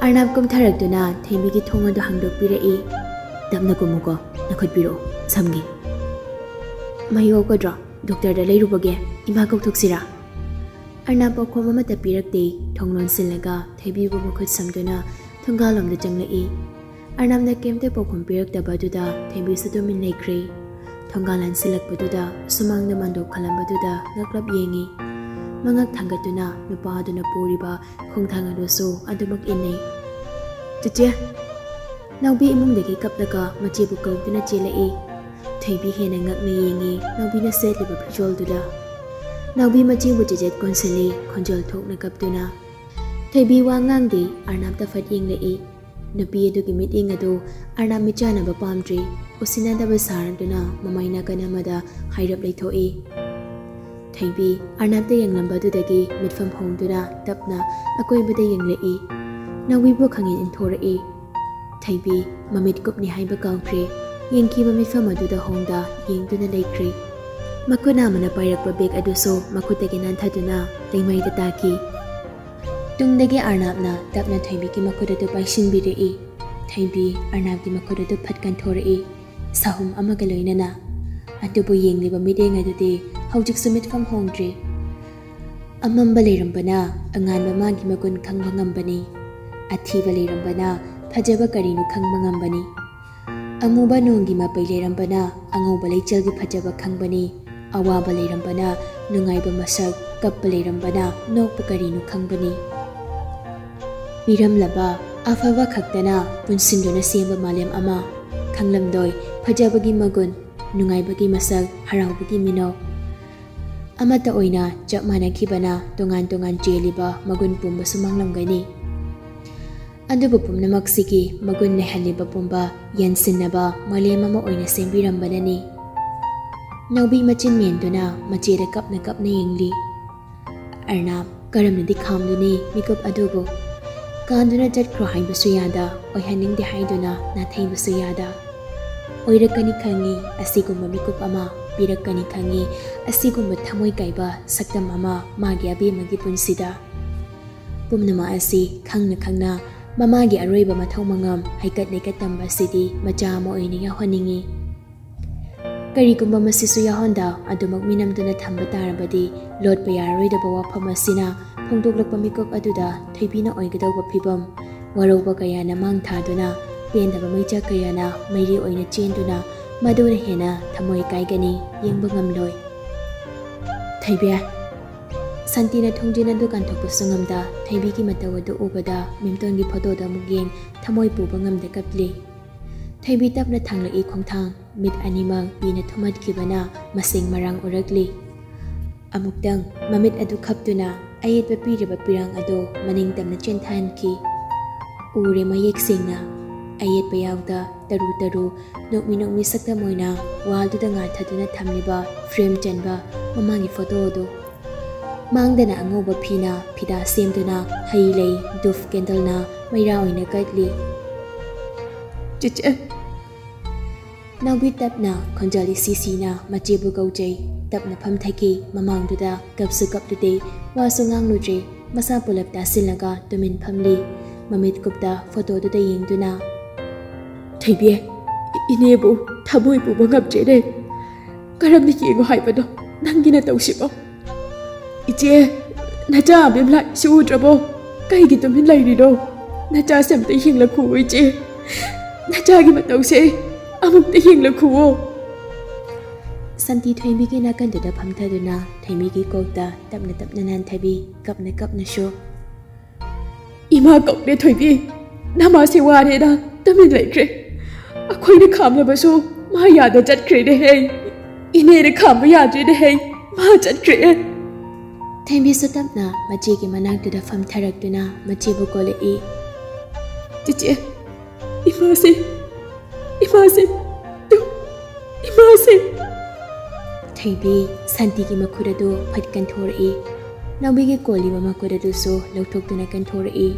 ꯑꯔꯅꯥꯞ ꯀꯨꯝꯊꯔꯛꯇꯨꯅ ꯊꯦꯝꯕꯤꯒꯤ ꯊꯣꯡ ꯑꯗꯨ ꯍꯥꯡꯗꯣꯛꯄꯤꯔꯛꯏ꯫ "ꯇꯞꯅ ꯀꯨꯝꯃꯨꯀꯣ, ꯅꯈꯨꯠ ꯄꯤꯔꯛꯑꯣ, ꯁꯝꯒꯦ꯫" "ꯃꯍꯤ ꯑꯣꯛꯀꯗ꯭ꯔꯣ? ꯗꯣꯛꯇꯔꯗ ꯂꯩꯔꯨꯕꯒꯦ꯫ ꯏꯃꯥ ꯀꯧꯊꯣꯛꯁꯤꯔꯥ?" ꯑꯔꯅꯥꯞ ꯄꯥꯎꯈꯨꯝ ꯑꯃꯠꯇ ꯄꯤꯔꯛꯇꯦ꯫ ꯊꯣꯡ ꯂꯣꯟꯁꯤꯜꯂꯒ ꯊꯦꯝꯕꯤꯕꯨ ꯃꯈꯨꯠ ꯁꯝꯗꯨꯅ ꯊꯣꯡꯒꯥꯜꯂꯣꯝꯗ ꯆꯪꯂꯛꯏ꯫ ꯑꯔꯅꯥꯞꯅ ꯀꯩꯝꯇ ꯄꯥꯎꯈꯨꯝ ꯄꯤꯔꯛꯇꯕꯗꯨꯗ ꯊꯦꯝꯕꯤꯁꯨ ꯇꯨꯃꯤꯟ ꯂꯩꯈ꯭ꯔꯦ꯫ ꯊꯣꯡꯒꯥꯜ ꯂꯥꯟꯁꯤꯜꯂꯛꯄꯗꯨꯗ ꯁꯨꯃꯥꯡꯗ ꯃꯥꯟꯗꯣꯞ ꯈꯜꯂꯝꯕꯗꯨꯗ ꯉꯛꯂꯞ ꯌꯦꯡꯉꯤ꯫ ꯃꯉꯛ ꯊꯥꯡꯒꯠꯇꯨꯅ ꯅꯨꯄꯥ ꯑꯗꯨꯅ ꯄꯨꯔꯤꯕ ꯈꯣꯡꯊꯥꯡ ꯑꯗꯨꯁꯨ ꯑꯗꯨꯃꯛ ꯏꯟꯅꯩ꯫ "ꯆꯦꯆꯦ!" ꯅꯥꯎꯕꯤ ꯏꯃꯨꯡꯗꯒꯤ ꯀꯞꯂꯒ ꯃꯆꯦꯕꯨ ꯀꯧꯗꯨꯅ ꯆꯦꯜꯂꯛꯏ꯫ ꯊꯣꯏꯕꯤ ꯍꯦꯟꯅ ꯉꯛꯅ ꯌꯦꯡꯉꯤ ꯅꯥꯎꯕꯤꯅ ꯁꯦꯠꯂꯤꯕ ꯐꯤꯖꯣꯜꯗꯨꯗ꯫ ꯅꯥꯎꯕꯤ ꯃꯆꯦꯕꯨ ꯆꯦꯖꯦꯠ ꯀꯣꯟꯁꯤꯜꯂꯤ, ꯈꯣꯟꯖꯦꯜ ꯊꯣꯛꯅ ꯀꯞꯇꯨꯅ꯫ ꯊꯣꯏꯕꯤ ꯋꯥ ꯉꯥꯡꯗꯦ, ꯑꯔꯅꯥꯞꯇ ꯐꯠ ꯌꯦꯡꯂꯛꯏ꯫ ꯅꯨꯄꯤ ꯑꯗꯨꯒꯤ ꯃꯤꯠꯌꯦꯡ ꯑꯗꯨ ꯑꯔꯅꯥꯞ ꯃꯤꯠꯆꯥꯟꯅꯕ ꯄꯥꯝꯗ꯭ꯔꯤ꯫ ꯎꯁꯤꯟꯅꯗꯕ ꯁꯥꯔꯗꯨꯅ ꯃꯃꯥꯏ ꯅꯥꯀꯟ ꯑꯃꯗ ꯍꯥꯏꯔꯞ ꯂꯩꯊꯣꯛꯏ꯫ ꯊꯣꯏꯕꯤ ꯑꯔꯅꯥꯞꯇ ꯌꯦꯡꯂꯝꯕꯗꯨꯗꯒꯤ ꯃꯤꯠꯐꯝ ꯍꯣꯡꯗꯨꯅ ꯇꯞꯅ ꯑꯀꯣꯏꯕꯗ ꯌꯦꯡꯂꯛꯏ꯫ ꯅꯥꯎꯕꯤꯕꯨ ꯈꯪꯏꯟ ꯏꯟꯊꯣꯔꯛꯏ꯫ ꯊꯣꯏꯕꯤ ꯃꯃꯤꯠ ꯀꯨꯞꯅꯤ ꯍꯥꯏꯕ ꯀꯥꯎꯈ꯭ꯔꯦ꯫ ꯌꯦꯡꯈꯤꯕ ꯃꯤꯠꯐꯝ ꯑꯗꯨꯗ ꯍꯣꯡꯗ ꯌꯦꯡꯗꯨꯅ ꯂꯩꯈ꯭ꯔꯦ꯫ ꯃꯈꯨꯠ ꯅꯥꯝꯃꯅ ꯄꯥꯏꯔꯛꯄ ꯕꯦꯒ ꯑꯗꯨꯁꯨ ꯃꯈꯨꯠꯇꯒꯤ ꯅꯥꯟꯊꯗꯨꯅ ꯂꯩꯃꯥꯏꯗ ꯇꯥꯈꯤ꯫ ꯇꯨꯡꯗꯒꯤ ꯑꯔꯅꯥꯞꯅ ꯇꯞꯅ ꯊꯣꯏꯕꯤꯒꯤ ꯃꯈꯨꯠ ꯑꯗꯨ ꯄꯥꯏꯁꯤꯟꯕꯤꯔꯛꯏ꯫ ꯊꯣꯏꯕꯤ ꯑꯔꯅꯥꯞꯀꯤ ꯃꯈꯨꯠ ꯑꯗꯨ ꯐꯠ ꯀꯟꯊꯣꯔꯛꯏ, ꯁꯥꯍꯨꯝ ꯑꯃꯒ ꯂꯣꯏꯅꯅ꯫ ꯑꯗꯨꯕꯨ ꯌꯦꯡꯂꯤꯕ ꯃꯤꯠꯌꯦꯡ ꯑꯗꯨꯗꯤ ꯍꯧꯖꯤꯛꯁꯨ ꯃꯤꯠꯐꯝ ꯍꯣꯡꯗ꯭ꯔꯤ꯫ ꯑꯃꯝꯕ ꯂꯩꯔꯝꯕꯅ ꯑꯉꯥꯟꯕ ꯃꯥꯒꯤ ꯃꯒꯨꯟ ꯈꯪꯕ ꯉꯝꯕꯅꯤ꯫ ꯑꯊꯤꯕ ꯂꯩꯔꯝꯕꯅ ꯐꯖꯕ ꯀꯔꯤꯅꯣ ꯈꯪꯕ ꯉꯝꯕꯅꯤ꯫ ꯑꯃꯨꯕ ꯅꯣꯡꯒꯤ ꯃꯄꯩ ꯂꯩꯔꯝꯕꯅ ꯑꯉꯧꯕ ꯂꯩꯆꯜꯒꯤ ꯐꯖꯕ ꯈꯪꯕꯅꯤ꯫ ꯑꯋꯥꯕ ꯂꯩꯔꯝꯕꯅ ꯅꯨꯡꯉꯥꯏꯕ ꯃꯁꯛ ꯀꯞꯄ ꯂꯩꯔꯝꯕꯅ ꯅꯣꯛꯄ ꯀꯔꯤꯅꯣ ꯈꯪꯕꯅꯤ꯫ ꯄꯤꯔꯝꯂꯕ ꯑꯐꯕ ꯈꯛꯇꯅ ꯄꯨꯟꯁꯤꯟꯗꯨꯅ ꯁꯦꯝꯕ ꯃꯥꯂꯦꯝ ꯑꯃ꯫ ꯈꯪꯂꯝꯗꯣꯏ ꯐꯖꯕꯒꯤ ꯃꯒꯨꯟ, ꯅꯨꯡꯉꯥꯏꯕꯒꯤ ꯃꯁꯛ, ꯍꯔꯥꯎꯕꯒꯤ ꯃꯤꯅꯣꯛ꯫ ꯑꯃꯠꯇ ꯑꯣꯏꯅ ꯆꯞ ꯃꯥꯟꯅꯈꯤꯕꯅ ꯇꯣꯉꯥꯟ ꯇꯣꯉꯥꯟ ꯆꯦꯜꯂꯤꯕ ꯃꯒꯨꯟ ꯄꯨꯝꯕꯁꯨ ꯃꯥꯡꯂꯝꯒꯅꯤ꯫ ꯑꯗꯨꯕꯨ ꯄꯨꯝꯅꯃꯛꯁꯤꯒꯤ ꯃꯒꯨꯟ ꯂꯩꯍꯜꯂꯤꯕ ꯄꯨꯝꯕ ꯌꯥꯟꯁꯤꯟꯅꯕ ꯃꯥꯂꯦꯝ ꯑꯃ ꯑꯣꯏꯅ ꯁꯦꯝꯕꯤꯔꯝꯕꯅꯅꯤ꯫ ꯅꯥꯎꯕꯤ ꯃꯆꯤꯟ ꯃꯦꯟꯗꯨꯅ ꯃꯆꯦꯗ ꯀꯞꯅ ꯀꯞꯅ ꯌꯦꯡꯂꯤ꯫ ꯑꯔꯅꯥꯕ ꯀꯔꯝꯅꯗꯤ ꯈꯥꯝꯂꯨꯅꯤ ꯃꯤꯀꯨꯞ ꯑꯗꯨꯕꯨ? ꯀꯥꯟꯗꯨꯅ ꯆꯠꯈ꯭ꯔꯣ ꯍꯥꯏꯕꯁꯨ ꯌꯥꯗ, ꯑꯣꯏꯍꯟꯅꯤꯡꯗꯦ ꯍꯥꯏꯗꯨꯅ ꯅꯥꯊꯩꯕꯁꯨ ꯌꯥꯗ꯫ ꯑꯣꯏꯔꯛꯀꯅꯤ ꯈꯪꯉꯤ ꯑꯁꯤꯒꯨꯝꯕ ꯃꯤꯀꯨꯞ ꯑꯃ, ꯄꯤꯔꯛꯀꯅꯤ ꯈꯪꯉꯤ ꯑꯁꯤꯒꯨꯝꯕ ꯊꯃꯣꯏ ꯀꯥꯏꯕ ꯁꯛꯇꯝ ꯑꯃ ꯃꯥꯒꯤ ꯑꯕꯦꯝꯃꯒꯤ ꯄꯨꯟꯁꯤꯗ꯫ ꯄꯨꯝꯅꯃꯛ ꯑꯁꯤ ꯈꯪꯅ ꯈꯪꯅ ꯃꯃꯥꯒꯤ ꯑꯔꯣꯏꯕ ꯃꯊꯧ ꯃꯉꯝ ꯍꯩꯀꯠ ꯂꯩꯀꯠ ꯇꯝꯕ ꯑꯁꯤꯗꯤ ꯃꯆꯥ ꯑꯃ ꯑꯣꯏꯅ ꯌꯥꯎꯍꯟꯅꯤꯡꯏ꯫ ꯀꯔꯤꯒꯨꯝꯕ ꯃꯁꯤꯁꯨ ꯌꯥꯎꯍꯟꯗ ꯑꯗꯨꯃꯛ ꯃꯤꯅꯝꯗꯨꯅ ꯊꯝꯕ ꯇꯥꯔꯕꯗꯤ ꯂꯣꯠꯄ ꯌꯥꯔꯔꯣꯏꯗꯕ ꯋꯥꯐꯝ ꯑꯁꯤꯅ ꯐꯣꯡꯗꯣꯛꯂꯛꯄ ꯃꯤꯀꯨꯞ ꯑꯗꯨꯗ ꯊꯣꯏꯕꯤꯅ ꯑꯣꯏꯒꯗꯧꯕ ꯐꯤꯕꯝ, ꯋꯥꯔꯧꯕ ꯀꯌꯥꯅ ꯃꯥꯡ ꯊꯥꯗꯨꯅ, ꯄꯦꯟꯗꯕ ꯃꯩꯆꯥꯛ ꯀꯌꯥꯅ ꯃꯩꯔꯤ ꯑꯣꯏꯅ ꯆꯦꯟꯗꯨꯅ ꯃꯗꯨꯅ ꯍꯦꯟꯅ ꯊꯃꯣꯏ ꯀꯥꯏꯒꯅꯤ, ꯌꯦꯡꯕ ꯉꯝꯂꯣꯏ꯫ ꯊꯣꯏꯕꯤ꯫ ꯁꯥꯟꯇꯤꯅ ꯊꯣꯡꯖꯤꯟ ꯑꯗꯨ ꯀꯥꯟꯊꯣꯛꯄꯁꯨ ꯉꯝꯗ ꯊꯣꯏꯕꯤꯒꯤ ꯃꯇꯧ ꯑꯗꯨ ꯎꯕꯗ ꯃꯦꯝꯇꯣꯟꯒꯤ ꯐꯣꯇꯣꯗ ꯑꯃꯨꯛ ꯌꯦꯡ ꯊꯃꯣꯏ ꯄꯨꯕ ꯉꯝꯗ ꯀꯞꯂꯤ꯫ ꯊꯣꯏꯕꯤ ꯇꯞꯅ ꯊꯥꯡꯂꯛꯏ ꯈꯣꯡꯊꯥꯡ, ꯃꯤꯠ ꯑꯅꯤꯃꯛ ꯄꯤꯅ ꯊꯨꯝꯍꯠꯈꯤꯕꯅ ꯃꯁꯦꯡ ꯃꯔꯥꯡ ꯎꯔꯛꯂꯤ꯫ ꯑꯃꯨꯛꯇꯪ ꯃꯃꯤꯠ ꯑꯗꯨ ꯈꯞꯇꯨꯅ ꯑꯌꯦꯠꯄ ꯄꯤꯔꯤꯕ ꯄꯤꯔꯥꯡ ꯑꯗꯨ ꯃꯅꯤꯡ ꯇꯝꯅ ꯆꯦꯟꯊꯍꯟꯈꯤ꯫ ꯎꯔꯦ ꯃꯌꯦꯛ ꯁꯦꯡꯅ, ꯑꯌꯦꯠꯄ ꯌꯥꯎꯗ ꯇꯔꯨ ꯇꯔꯨ ꯅꯣꯛꯃꯤ ꯅꯣꯛꯃꯤ ꯁꯛꯇꯝ ꯑꯣꯏꯅ ꯋꯥꯜꯗꯨꯗ ꯉꯥꯊꯗꯨꯅ ꯊꯝꯂꯤꯕ ꯐ꯭ꯔꯦꯝ ꯆꯟꯕ ꯃꯃꯥꯒꯤ ꯐꯣꯇꯣ ꯑꯗꯨ꯫ ꯃꯥꯡꯗꯅ ꯑꯉꯧꯕ ꯐꯤꯅ ꯐꯤꯗꯥ ꯁꯦꯝꯗꯨꯅ ꯍꯩ ꯂꯩ ꯙꯨꯞ ꯀꯦꯟꯗꯜꯅ ꯃꯩꯔꯥ ꯑꯣꯏꯅ ꯀꯠꯂꯤ꯫ ꯆꯦꯆꯦ꯫ ꯅꯥꯎꯕꯤ ꯇꯞꯅ ꯈꯣꯟꯖꯦꯜ ꯏꯁꯤ ꯁꯤꯅ ꯃꯆꯦꯕꯨ ꯀꯧꯖꯩ꯫ ꯇꯞꯅ ꯐꯝꯊꯈꯤ꯫ ꯃꯃꯥꯡꯗꯨꯗ ꯀꯞꯁꯨ ꯀꯞꯂꯨꯗꯦ, ꯋꯥꯁꯨ ꯉꯥꯡꯂꯨꯗ꯭ꯔꯦ꯫ ꯃꯁꯥ ꯄꯨꯂꯞ ꯇꯥꯁꯤꯜꯂꯒ ꯇꯨꯃꯤꯟ ꯐꯝꯂꯤ꯫ ꯃꯃꯤꯠ ꯀꯨꯞꯇ ꯐꯣꯇꯣꯗꯨꯗ ꯌꯦꯡꯗꯨꯅ, ꯊꯣꯏꯕꯤ, ꯏ-, ꯏꯅꯦꯕꯨ ꯊꯃꯣꯏ ꯄꯨꯕ ꯉꯝꯗ꯭ꯔꯦꯅꯦ꯫ ꯀꯔꯝꯅ ꯌꯦꯡꯉꯣ ꯍꯥꯏꯕꯅꯣ ꯅꯪꯒꯤ ꯅꯇꯧꯁꯤꯕꯣ? ꯏꯆꯦ, ꯅꯆꯥ ꯑꯕꯦꯝꯂꯥꯏꯁꯤ ꯎꯗ꯭ꯔꯕꯣ? ꯀꯩꯒꯤ ꯇꯨꯃꯤꯟ ꯂꯩꯔꯤꯅꯣ? ꯅꯆꯥꯁꯦ ꯑꯝꯇ ꯌꯦꯡꯂꯛꯈꯨꯑꯣ ꯏꯆꯦ꯫ ꯅꯆꯥꯒꯤ ꯃꯇꯧꯁꯦ ꯑꯃꯨꯛꯇ ꯌꯦꯡꯂꯛꯈꯨꯑꯣ꯫ ꯁꯥꯟꯇꯤ ꯊꯣꯏꯕꯤꯒꯤ ꯅꯥꯀꯟꯗꯨꯗ ꯐꯝꯊꯗꯨꯅ ꯊꯣꯏꯕꯤꯒꯤ ꯀꯣꯛꯇ ꯇꯞꯅ ꯇꯞꯅ ꯅꯥꯟꯊꯕꯤ, ꯀꯞꯅ ꯀꯞꯅꯁꯨ, "ꯏꯃꯥ ꯀꯧꯔꯦ ꯊꯣꯏꯕꯤ, ꯅꯃꯥꯁꯦ ꯋꯥꯔꯦꯅ ꯇꯨꯃꯤꯟ ꯂꯩꯈ꯭ꯔꯦ꯫ ꯑꯩꯈꯣꯏꯅ ꯈꯥꯝꯂꯕꯁꯨ ꯃꯥ ꯌꯥꯗ ꯆꯠꯈ꯭ꯔꯦꯅꯦꯍꯦ꯫ ꯏꯅꯦꯅ ꯈꯥꯝꯕ ꯌꯥꯗ꯭ꯔꯦꯅꯦꯍꯦ, ꯃꯥ ꯆꯠꯈ꯭ꯔꯦ꯫" ꯊꯣꯏꯕꯤꯁꯨ ꯇꯞꯅ ꯃꯆꯦꯒꯤ ꯃꯅꯥꯛꯇꯨꯗ ꯐꯝꯊꯔꯛꯇꯨꯅ ꯃꯆꯦꯕꯨ ꯀꯣꯜꯂꯛꯏ꯫ "ꯆꯦꯆꯦ, ꯏꯃꯥꯁꯦ, ꯏꯃꯥꯁꯦ, ꯇꯨ, ꯏꯃꯥꯁꯦ꯫" ꯊꯣꯏꯕꯤ ꯁꯥꯟꯇꯤꯒꯤ ꯃꯈꯨꯠ ꯑꯗꯨ ꯐꯠ ꯀꯟꯊꯣꯔꯛꯏ꯫ ꯅꯥꯎꯕꯤꯒꯤ ꯀꯣꯜꯂꯤꯕ ꯃꯈꯨꯠ ꯑꯗꯨꯁꯨ ꯂꯧꯊꯣꯛꯇꯨꯅ ꯀꯟꯊꯣꯔꯛꯏ꯫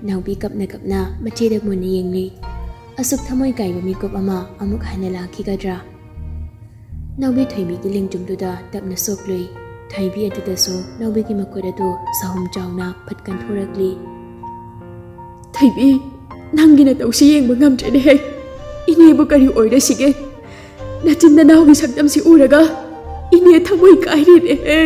ꯅꯥꯎꯕꯤ ꯀꯞꯅ ꯀꯞꯅ ꯃꯆꯦꯗ ꯃꯨꯟꯅ ꯌꯦꯡꯂꯤ꯫ ꯑꯁꯨꯛ ꯊꯃꯣꯏ ꯀꯥꯏꯕ ꯃꯤꯀꯨꯞ ꯑꯃ ꯑꯃꯨꯛ ꯍꯟꯅ ꯂꯥꯛꯈꯤꯒꯗ꯭ꯔꯥ? ꯅꯥꯎꯕꯤ ꯊꯣꯏꯕꯤꯒꯤ ꯂꯦꯡꯖꯨꯝꯗꯨꯗ ꯇꯞꯅ ꯁꯣꯛꯂꯨꯏ꯫ ꯊꯣꯏꯕꯤ ꯑꯗꯨꯗꯁꯨ ꯅꯥꯎꯕꯤꯒꯤ ꯃꯈꯨꯠ ꯑꯗꯨ ꯆꯍꯨꯝ ꯆꯥꯎꯅ ꯐꯠ ꯀꯟꯊꯣꯔꯛꯂꯤ꯫ "ꯊꯣꯏꯕꯤ, ꯅꯪꯒꯤ ꯅꯇꯧꯁꯤ ꯌꯦꯡꯕ ꯉꯝꯗ꯭ꯔꯦꯅꯦꯍꯦ꯫ ꯏꯅꯦꯕꯨ ꯀꯔꯤ ꯑꯣꯏꯔꯁꯤꯒꯦ? ꯅꯆꯤꯟ ꯅꯅꯥꯎꯒꯤ ꯁꯛꯇꯝꯁꯤ ꯎꯔꯒ ꯏꯅꯦ ꯊꯃꯣꯏ ꯀꯥꯏꯔꯦꯅꯦꯍꯦ꯫"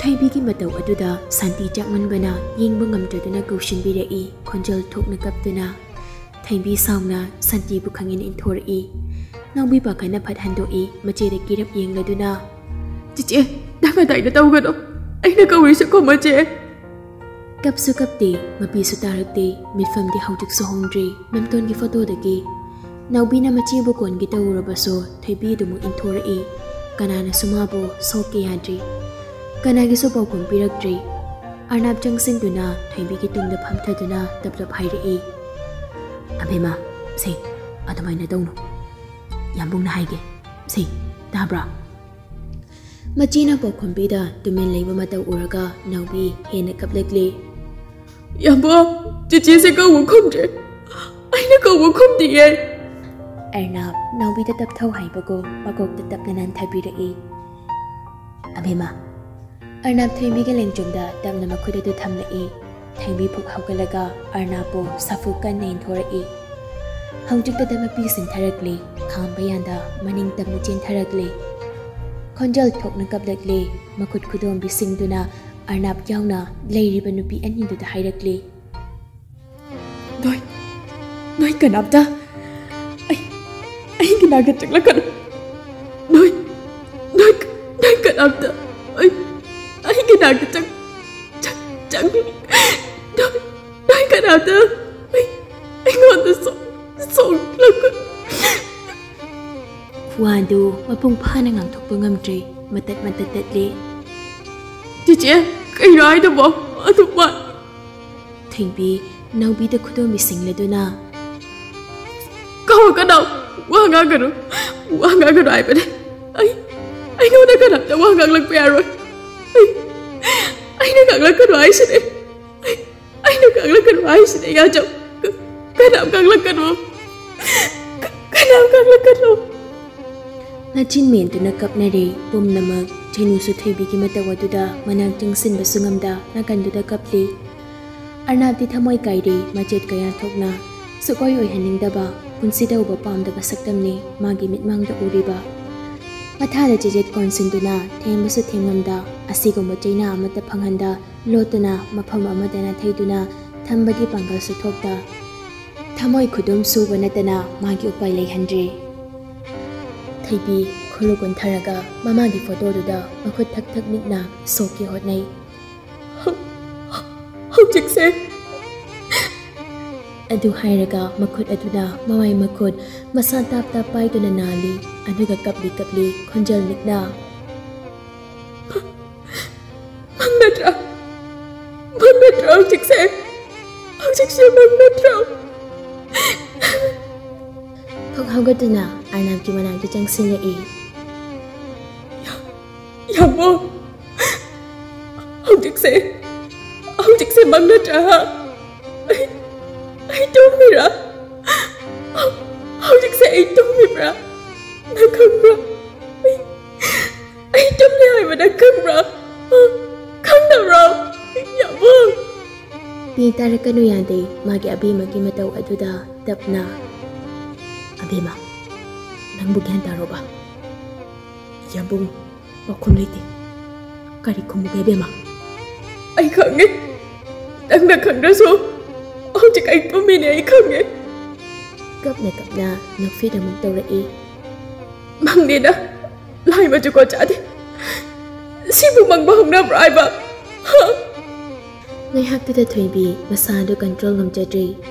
ꯊꯣꯏꯕꯤꯒꯤ ꯃꯇꯧ ꯑꯗꯨꯗ ꯁꯥꯟꯇꯤ ꯆꯥꯛꯃꯟꯕꯅ ꯌꯦꯡꯕ ꯉꯝꯗ꯭ꯔꯗꯨꯅ ꯀꯧꯁꯤꯟꯕꯤꯔꯛꯏ, ꯈꯣꯟꯖꯦꯜ ꯊꯣꯛꯅ ꯀꯞꯇꯨꯅ꯫ ꯊꯣꯏꯕꯤ ꯁꯥꯎꯅ ꯁꯥꯟꯇꯤꯕꯨ ꯈꯪꯏꯟ ꯏꯟꯊꯣꯔꯛꯏ꯫ ꯅꯥꯎꯕꯤ ꯄꯥꯈꯠꯅ ꯐꯠ ꯍꯟꯗꯣꯛꯏ, ꯃꯆꯦꯗ ꯀꯤꯔꯞ ꯌꯦꯡꯂꯗꯨꯅ, "ꯆꯦꯆꯦ, ꯅꯪ ꯑꯗꯥꯏꯗ ꯇꯧꯒꯅꯨ꯫ ꯑꯩꯅ ꯀꯧꯔꯤꯁꯦ ꯀꯣ ꯃꯆꯦ꯫" ꯀꯞꯁꯨ ꯀꯞꯇꯦ, ꯃꯄꯤꯁꯨ ꯇꯥꯔꯛꯇꯦ, ꯃꯤꯠꯐꯝꯗꯤ ꯍꯧꯖꯤꯛꯁꯨ ꯍꯣꯡꯗ꯭ꯔꯤ ꯃꯦꯝꯇꯣꯟꯒꯤ ꯐꯣꯇꯣꯗꯒꯤ꯫ ꯅꯥꯎꯕꯤꯅ ꯃꯆꯦꯕꯨ ꯀꯣꯟꯒꯦ ꯇꯧꯔꯨꯔꯕꯁꯨ ꯊꯣꯏꯕꯤ ꯑꯗꯨꯃꯛ ꯏꯟꯊꯣꯔꯛꯏ꯫ ꯀꯅꯥꯅꯁꯨ ꯃꯥꯕꯨ ꯁꯣꯛꯀꯦ ꯌꯥꯗ꯭ꯔꯤ꯫ ꯀꯅꯥꯒꯤꯁꯨ ꯄꯥꯎꯈꯨꯝ ꯄꯤꯔꯛꯇ꯭ꯔꯤ꯫ ꯑꯔꯅꯥꯞ ꯆꯪꯁꯤꯟꯗꯨꯅ ꯊꯣꯏꯕꯤꯒꯤ ꯇꯨꯡꯗ ꯐꯝꯊꯗꯨꯅ ꯇꯞ ꯇꯞ ꯍꯥꯏꯔꯛꯏ, "ꯑꯕꯦꯝꯃ, ꯁꯦ, ꯑꯗꯨꯃꯥꯏꯅ ꯇꯧꯅꯨ꯫ ꯌꯥꯝꯕꯨꯡꯅ ꯍꯥꯏꯒꯦ꯫ ꯁꯦ, ꯇꯥꯕ꯭ꯔꯥ?" ꯃꯆꯦꯅ ꯄꯥꯎꯈꯨꯝ ꯄꯤꯗ ꯇꯨꯃꯤꯟ ꯂꯩꯕ ꯃꯇꯧ ꯎꯔꯒ ꯅꯥꯎꯕꯤ ꯍꯦꯟꯅ ꯀꯞꯂꯛꯂꯦ꯫ "ꯌꯥꯝꯕꯨꯡ, ꯆꯦꯆꯦꯁꯦ ꯀꯧꯕ ꯈꯨꯝꯗ꯭ꯔꯦ꯫ ꯑꯩꯅ ꯀꯧꯕ ꯈꯨꯝꯗꯤꯌꯦ꯫" ꯑꯔꯅꯥꯞ ꯅꯥꯎꯕꯤꯗ ꯇꯞꯊꯧ ꯍꯥꯏꯕꯒꯨꯝ ꯃꯀꯣꯛꯇ ꯇꯞꯅ ꯅꯥꯟꯊꯕꯤꯔꯛꯏ꯫ "ꯑꯕꯦꯝꯃ꯫" ꯑꯔꯅꯥꯞ ꯊꯣꯏꯕꯤꯒꯤ ꯂꯦꯡꯖꯨꯝꯗ ꯇꯞꯅ ꯃꯈꯨꯠ ꯑꯗꯨ ꯊꯝꯂꯛꯏ꯫ ꯊꯣꯏꯕꯤ ꯐꯨꯛ ꯍꯧꯒꯠꯂꯒ ꯑꯔꯅꯥꯞꯄꯨ ꯁꯥꯐꯨ ꯀꯟꯅ ꯏꯟꯊꯣꯔꯛꯏ꯫ ꯍꯧꯖꯤꯛꯇꯗ ꯃꯄꯤ ꯁꯤꯟꯊꯔꯛꯂꯤ, ꯈꯥꯝꯕ ꯌꯥꯗ ꯃꯅꯤꯡ ꯇꯝꯅ ꯆꯦꯟꯊꯔꯛꯂꯤ꯫ ꯈꯣꯟꯖꯦꯜ ꯊꯣꯛꯅ ꯀꯞꯂꯛꯂꯤ, ꯃꯈꯨꯠ ꯈꯨꯗꯣꯝꯕꯤ ꯁꯤꯡꯗꯨꯅ ꯑꯔꯅꯥꯞ ꯌꯥꯎꯅ ꯂꯩꯔꯤꯕ ꯅꯨꯄꯤ ꯑꯅꯤꯗꯨꯗ ꯍꯥꯏꯔꯛꯂꯤ꯫ "ꯅꯣꯏ, ꯅꯣꯏ ꯀꯅꯥꯝꯇ ꯑꯩ, ꯑꯩꯒꯤ ꯅꯥꯛꯇ ꯆꯪꯂꯛꯀꯅꯨ꯫ ꯅꯣꯏ, ꯅꯣꯏ, ꯅꯣꯏ ꯀꯅꯥꯝꯇ ꯑꯩ, ꯑꯩꯒꯤ ꯅꯥꯛꯇ ꯆꯪ, ꯆꯪ, ꯆꯪ, ꯅꯣꯏ, ꯅꯣꯏ ꯀꯅꯥꯝꯇ ꯑꯩ, ꯑꯩꯉꯣꯟꯗ ꯁꯣꯛ, ꯁꯣꯛꯂꯛꯀꯅꯨ꯫ ꯈꯨꯋꯥꯗꯨ ꯃꯄꯨꯡ ꯐꯥꯅ ꯉꯥꯡꯊꯣꯛꯄ ꯉꯝꯗ꯭ꯔꯦ꯫ ꯃꯇꯠ ꯃꯇꯠ ꯇꯠꯂꯦ꯫ ꯆꯤꯆꯦ, ꯀꯩꯅꯣ ꯍꯥꯏꯗꯨꯕꯣ? ꯑꯗꯨ ꯃꯥ ꯊꯣꯏꯕꯤ ꯅꯥꯎꯕꯤꯗ ꯈꯨꯗꯣꯝꯕꯤ ꯁꯤꯡꯂꯗꯨꯅ, "ꯀꯧꯔꯛꯀꯅꯣ, ꯋꯥ ꯉꯥꯡꯒꯅꯨ, ꯋꯥ ꯉꯥꯡꯒꯅꯨ ꯍꯥꯏꯕꯅꯦ꯫ ꯑꯩ, ꯑꯩꯉꯣꯟꯗ ꯀꯅꯥꯝꯇ ꯋꯥ ꯉꯥꯡꯂꯛꯄ ꯌꯥꯔꯣꯏ꯫ ꯑꯩ, ꯑꯩꯅ ꯉꯥꯡꯂꯛꯀꯅꯨ ꯍꯥꯏꯁꯤꯅꯦ꯫ ꯑꯩ, ꯑꯩꯅ ꯉꯥꯡꯂꯛꯀꯅꯨ ꯍꯥꯏꯁꯤꯅꯦ, ꯌꯥꯆꯧ꯫ ꯀ-, ꯀꯅꯥꯝ ꯉꯥꯡꯂꯛꯀꯅꯨ꯫ ꯀ-, ꯀꯅꯥꯝ ꯉꯥꯡꯂꯛꯀꯅꯨ꯫" ꯃꯆꯤꯟ ꯃꯦꯟꯗꯨꯅ ꯀꯞꯅꯔꯦ ꯄꯨꯝꯅꯃꯛ꯫ ꯆꯦꯅꯨꯁꯨ ꯊꯣꯏꯕꯤꯒꯤ ꯃꯇꯧ ꯑꯗꯨꯗ ꯃꯅꯥꯛ ꯆꯪꯁꯤꯟꯕꯁꯨ ꯉꯝꯗ ꯅꯥꯀꯟꯗꯨꯗ ꯀꯞꯂꯤ꯫ ꯑꯔꯅꯥꯞꯇꯤ ꯊꯃꯣꯏ ꯀꯥꯏꯔꯦ, ꯃꯆꯦꯠ ꯀꯌꯥ ꯊꯣꯛꯅ꯫ ꯁꯨꯛꯑꯣꯏ ꯑꯣꯏꯍꯟꯅꯤꯡꯗꯕ, ꯄꯨꯟꯁꯤꯗ ꯎꯕ ꯄꯥꯝꯗꯕ ꯁꯛꯇꯝꯅꯤ ꯃꯥꯒꯤ ꯃꯤꯠꯃꯥꯡꯗ ꯎꯔꯤꯕ꯫ ꯃꯊꯥꯗ ꯆꯦꯆꯦꯠ ꯀꯣꯟꯁꯤꯟꯗꯨꯅ ꯊꯦꯝꯕꯁꯨ ꯊꯦꯝꯉꯝꯗ, ꯑꯁꯤꯒꯨꯝꯕ ꯆꯩꯅꯥ ꯑꯃꯠꯇ ꯐꯪꯍꯟꯗ, ꯂꯣꯠꯇꯨꯅ ꯃꯐꯝ ꯑꯃꯗ ꯅꯥꯊꯩꯗꯨꯅ ꯊꯝꯕꯒꯤ ꯄꯥꯡꯒꯜꯁꯨ ꯊꯣꯛꯇ꯫ ꯊꯃꯣꯏ ꯈꯨꯗꯨꯝ ꯁꯨꯕ ꯅꯠꯇꯅ ꯃꯥꯒꯤ ꯎꯄꯥꯏ ꯂꯩꯍꯟꯗ꯭ꯔꯦ꯫ ꯊꯣꯏꯕꯤ ꯈꯨꯔꯨ ꯀꯨꯟꯊꯔꯒ ꯃꯃꯥꯒꯤ ꯐꯣꯇꯣꯗꯨꯗ ꯃꯈꯨꯠ ꯊꯛ ꯊꯛ ꯅꯤꯛꯅ ꯁꯣꯛꯀꯤ ꯍꯣꯠꯅꯩ꯫ "ꯍꯧ-, ꯍꯧꯖꯤꯛꯁꯦ꯫" ꯑꯗꯨ ꯍꯥꯏꯔꯒ ꯃꯈꯨꯠ ꯑꯗꯨꯅ ꯃꯃꯥꯏ ꯃꯈꯨꯠ ꯃꯁꯥ ꯇꯥꯞ ꯇꯥꯞ ꯄꯥꯏꯗꯨꯅ ꯅꯥꯜꯂꯤ, ꯑꯗꯨꯒ ꯀꯞꯂꯤ ꯀꯞꯂꯤ ꯈꯣꯟꯖꯦꯜ ꯅꯤꯛꯅ, "ꯃꯪ ꯅꯠꯇ꯭ꯔꯥ? ꯃꯪ ꯅꯠꯇ꯭ꯔꯥ ꯍꯧꯖꯤꯛꯁꯦ? ꯍꯧꯖꯤꯛꯁꯦ ꯃꯪ ꯅꯠꯇ꯭ꯔꯥ?" ꯐꯛ ꯍꯧꯒꯠꯇꯨꯅ ꯑꯔꯅꯥꯞꯀꯤ ꯃꯅꯥꯛꯇ ꯆꯪꯁꯤꯜꯂꯛꯏ꯫ "ꯌꯥꯝꯕꯨꯡ, ꯍꯧꯖꯤꯛꯁꯦ, ꯍꯧꯖꯤꯛꯁꯦ ꯃꯪ ꯅꯠꯇ꯭ꯔꯥ, ꯍꯥ? ꯑꯩ, ꯑꯩ ꯇꯨꯝꯃꯤꯔꯥ? ꯍꯧꯖꯤꯛꯁꯦ ꯑꯩ ꯇꯨꯝꯃꯤꯕ꯭ꯔꯥ? ꯅꯪ ꯈꯪꯕ꯭ꯔꯥ? ꯑꯩ, ꯑꯩ ꯇꯨꯝꯃꯤ ꯍꯥꯏꯕ ꯅꯪ ꯈꯪꯕ꯭ꯔꯥ? ꯈꯪꯗꯕ꯭ꯔꯣ? ꯌꯥꯝꯕꯨꯡ!" ꯄꯤ ꯇꯥꯔꯛꯀꯅꯨ ꯌꯥꯗꯦ꯫ ꯃꯥꯒꯤ ꯑꯕꯦꯝꯃꯒꯤ ꯃꯇꯧ ꯑꯗꯨꯗ ꯇꯞꯅ, "ꯑꯕꯦꯝꯃ, ꯅꯪꯕꯨ ꯒ꯭ꯌꯥꯟ ꯇꯥꯔꯣꯕ?" "ꯌꯥꯝꯕꯨꯡ, ꯄꯥꯎꯈꯨꯝ ꯂꯩꯇꯦ꯫ ꯀꯔꯤ ꯈꯨꯝꯃꯨꯒꯦ, ꯑꯕꯦꯝꯃ?" "ꯑꯩ ꯈꯪꯉꯦ꯫ ꯅꯪꯅ ꯈꯪꯗ꯭ꯔꯁꯨ ꯍꯧꯖꯤꯛ ꯑꯩ ꯇꯨꯝꯃꯤꯅꯦ, ꯑꯩ ꯈꯪꯉꯦ꯫" ꯀꯞꯅ ꯀꯞꯅ ꯅꯣꯛꯐꯦꯠ ꯑꯃꯨꯛ ꯇꯧꯔꯛꯏ꯫ "ꯃꯪꯅꯤꯗ, ꯂꯥꯏ ꯃꯆꯨꯀꯣ ꯆꯥꯗꯦ꯫ ꯁꯤꯕꯨ ꯃꯪꯕ ꯍꯧꯅꯕ꯭ꯔꯣ ꯍꯥꯏꯕ? ꯍ? ꯉꯥꯏꯍꯥꯛꯇꯨꯗ ꯊꯣꯏꯕꯤ ꯃꯁꯥꯗꯨ ꯀꯟꯇ꯭ꯔꯣꯜ ꯉꯝꯖꯗ꯭ꯔꯦ꯫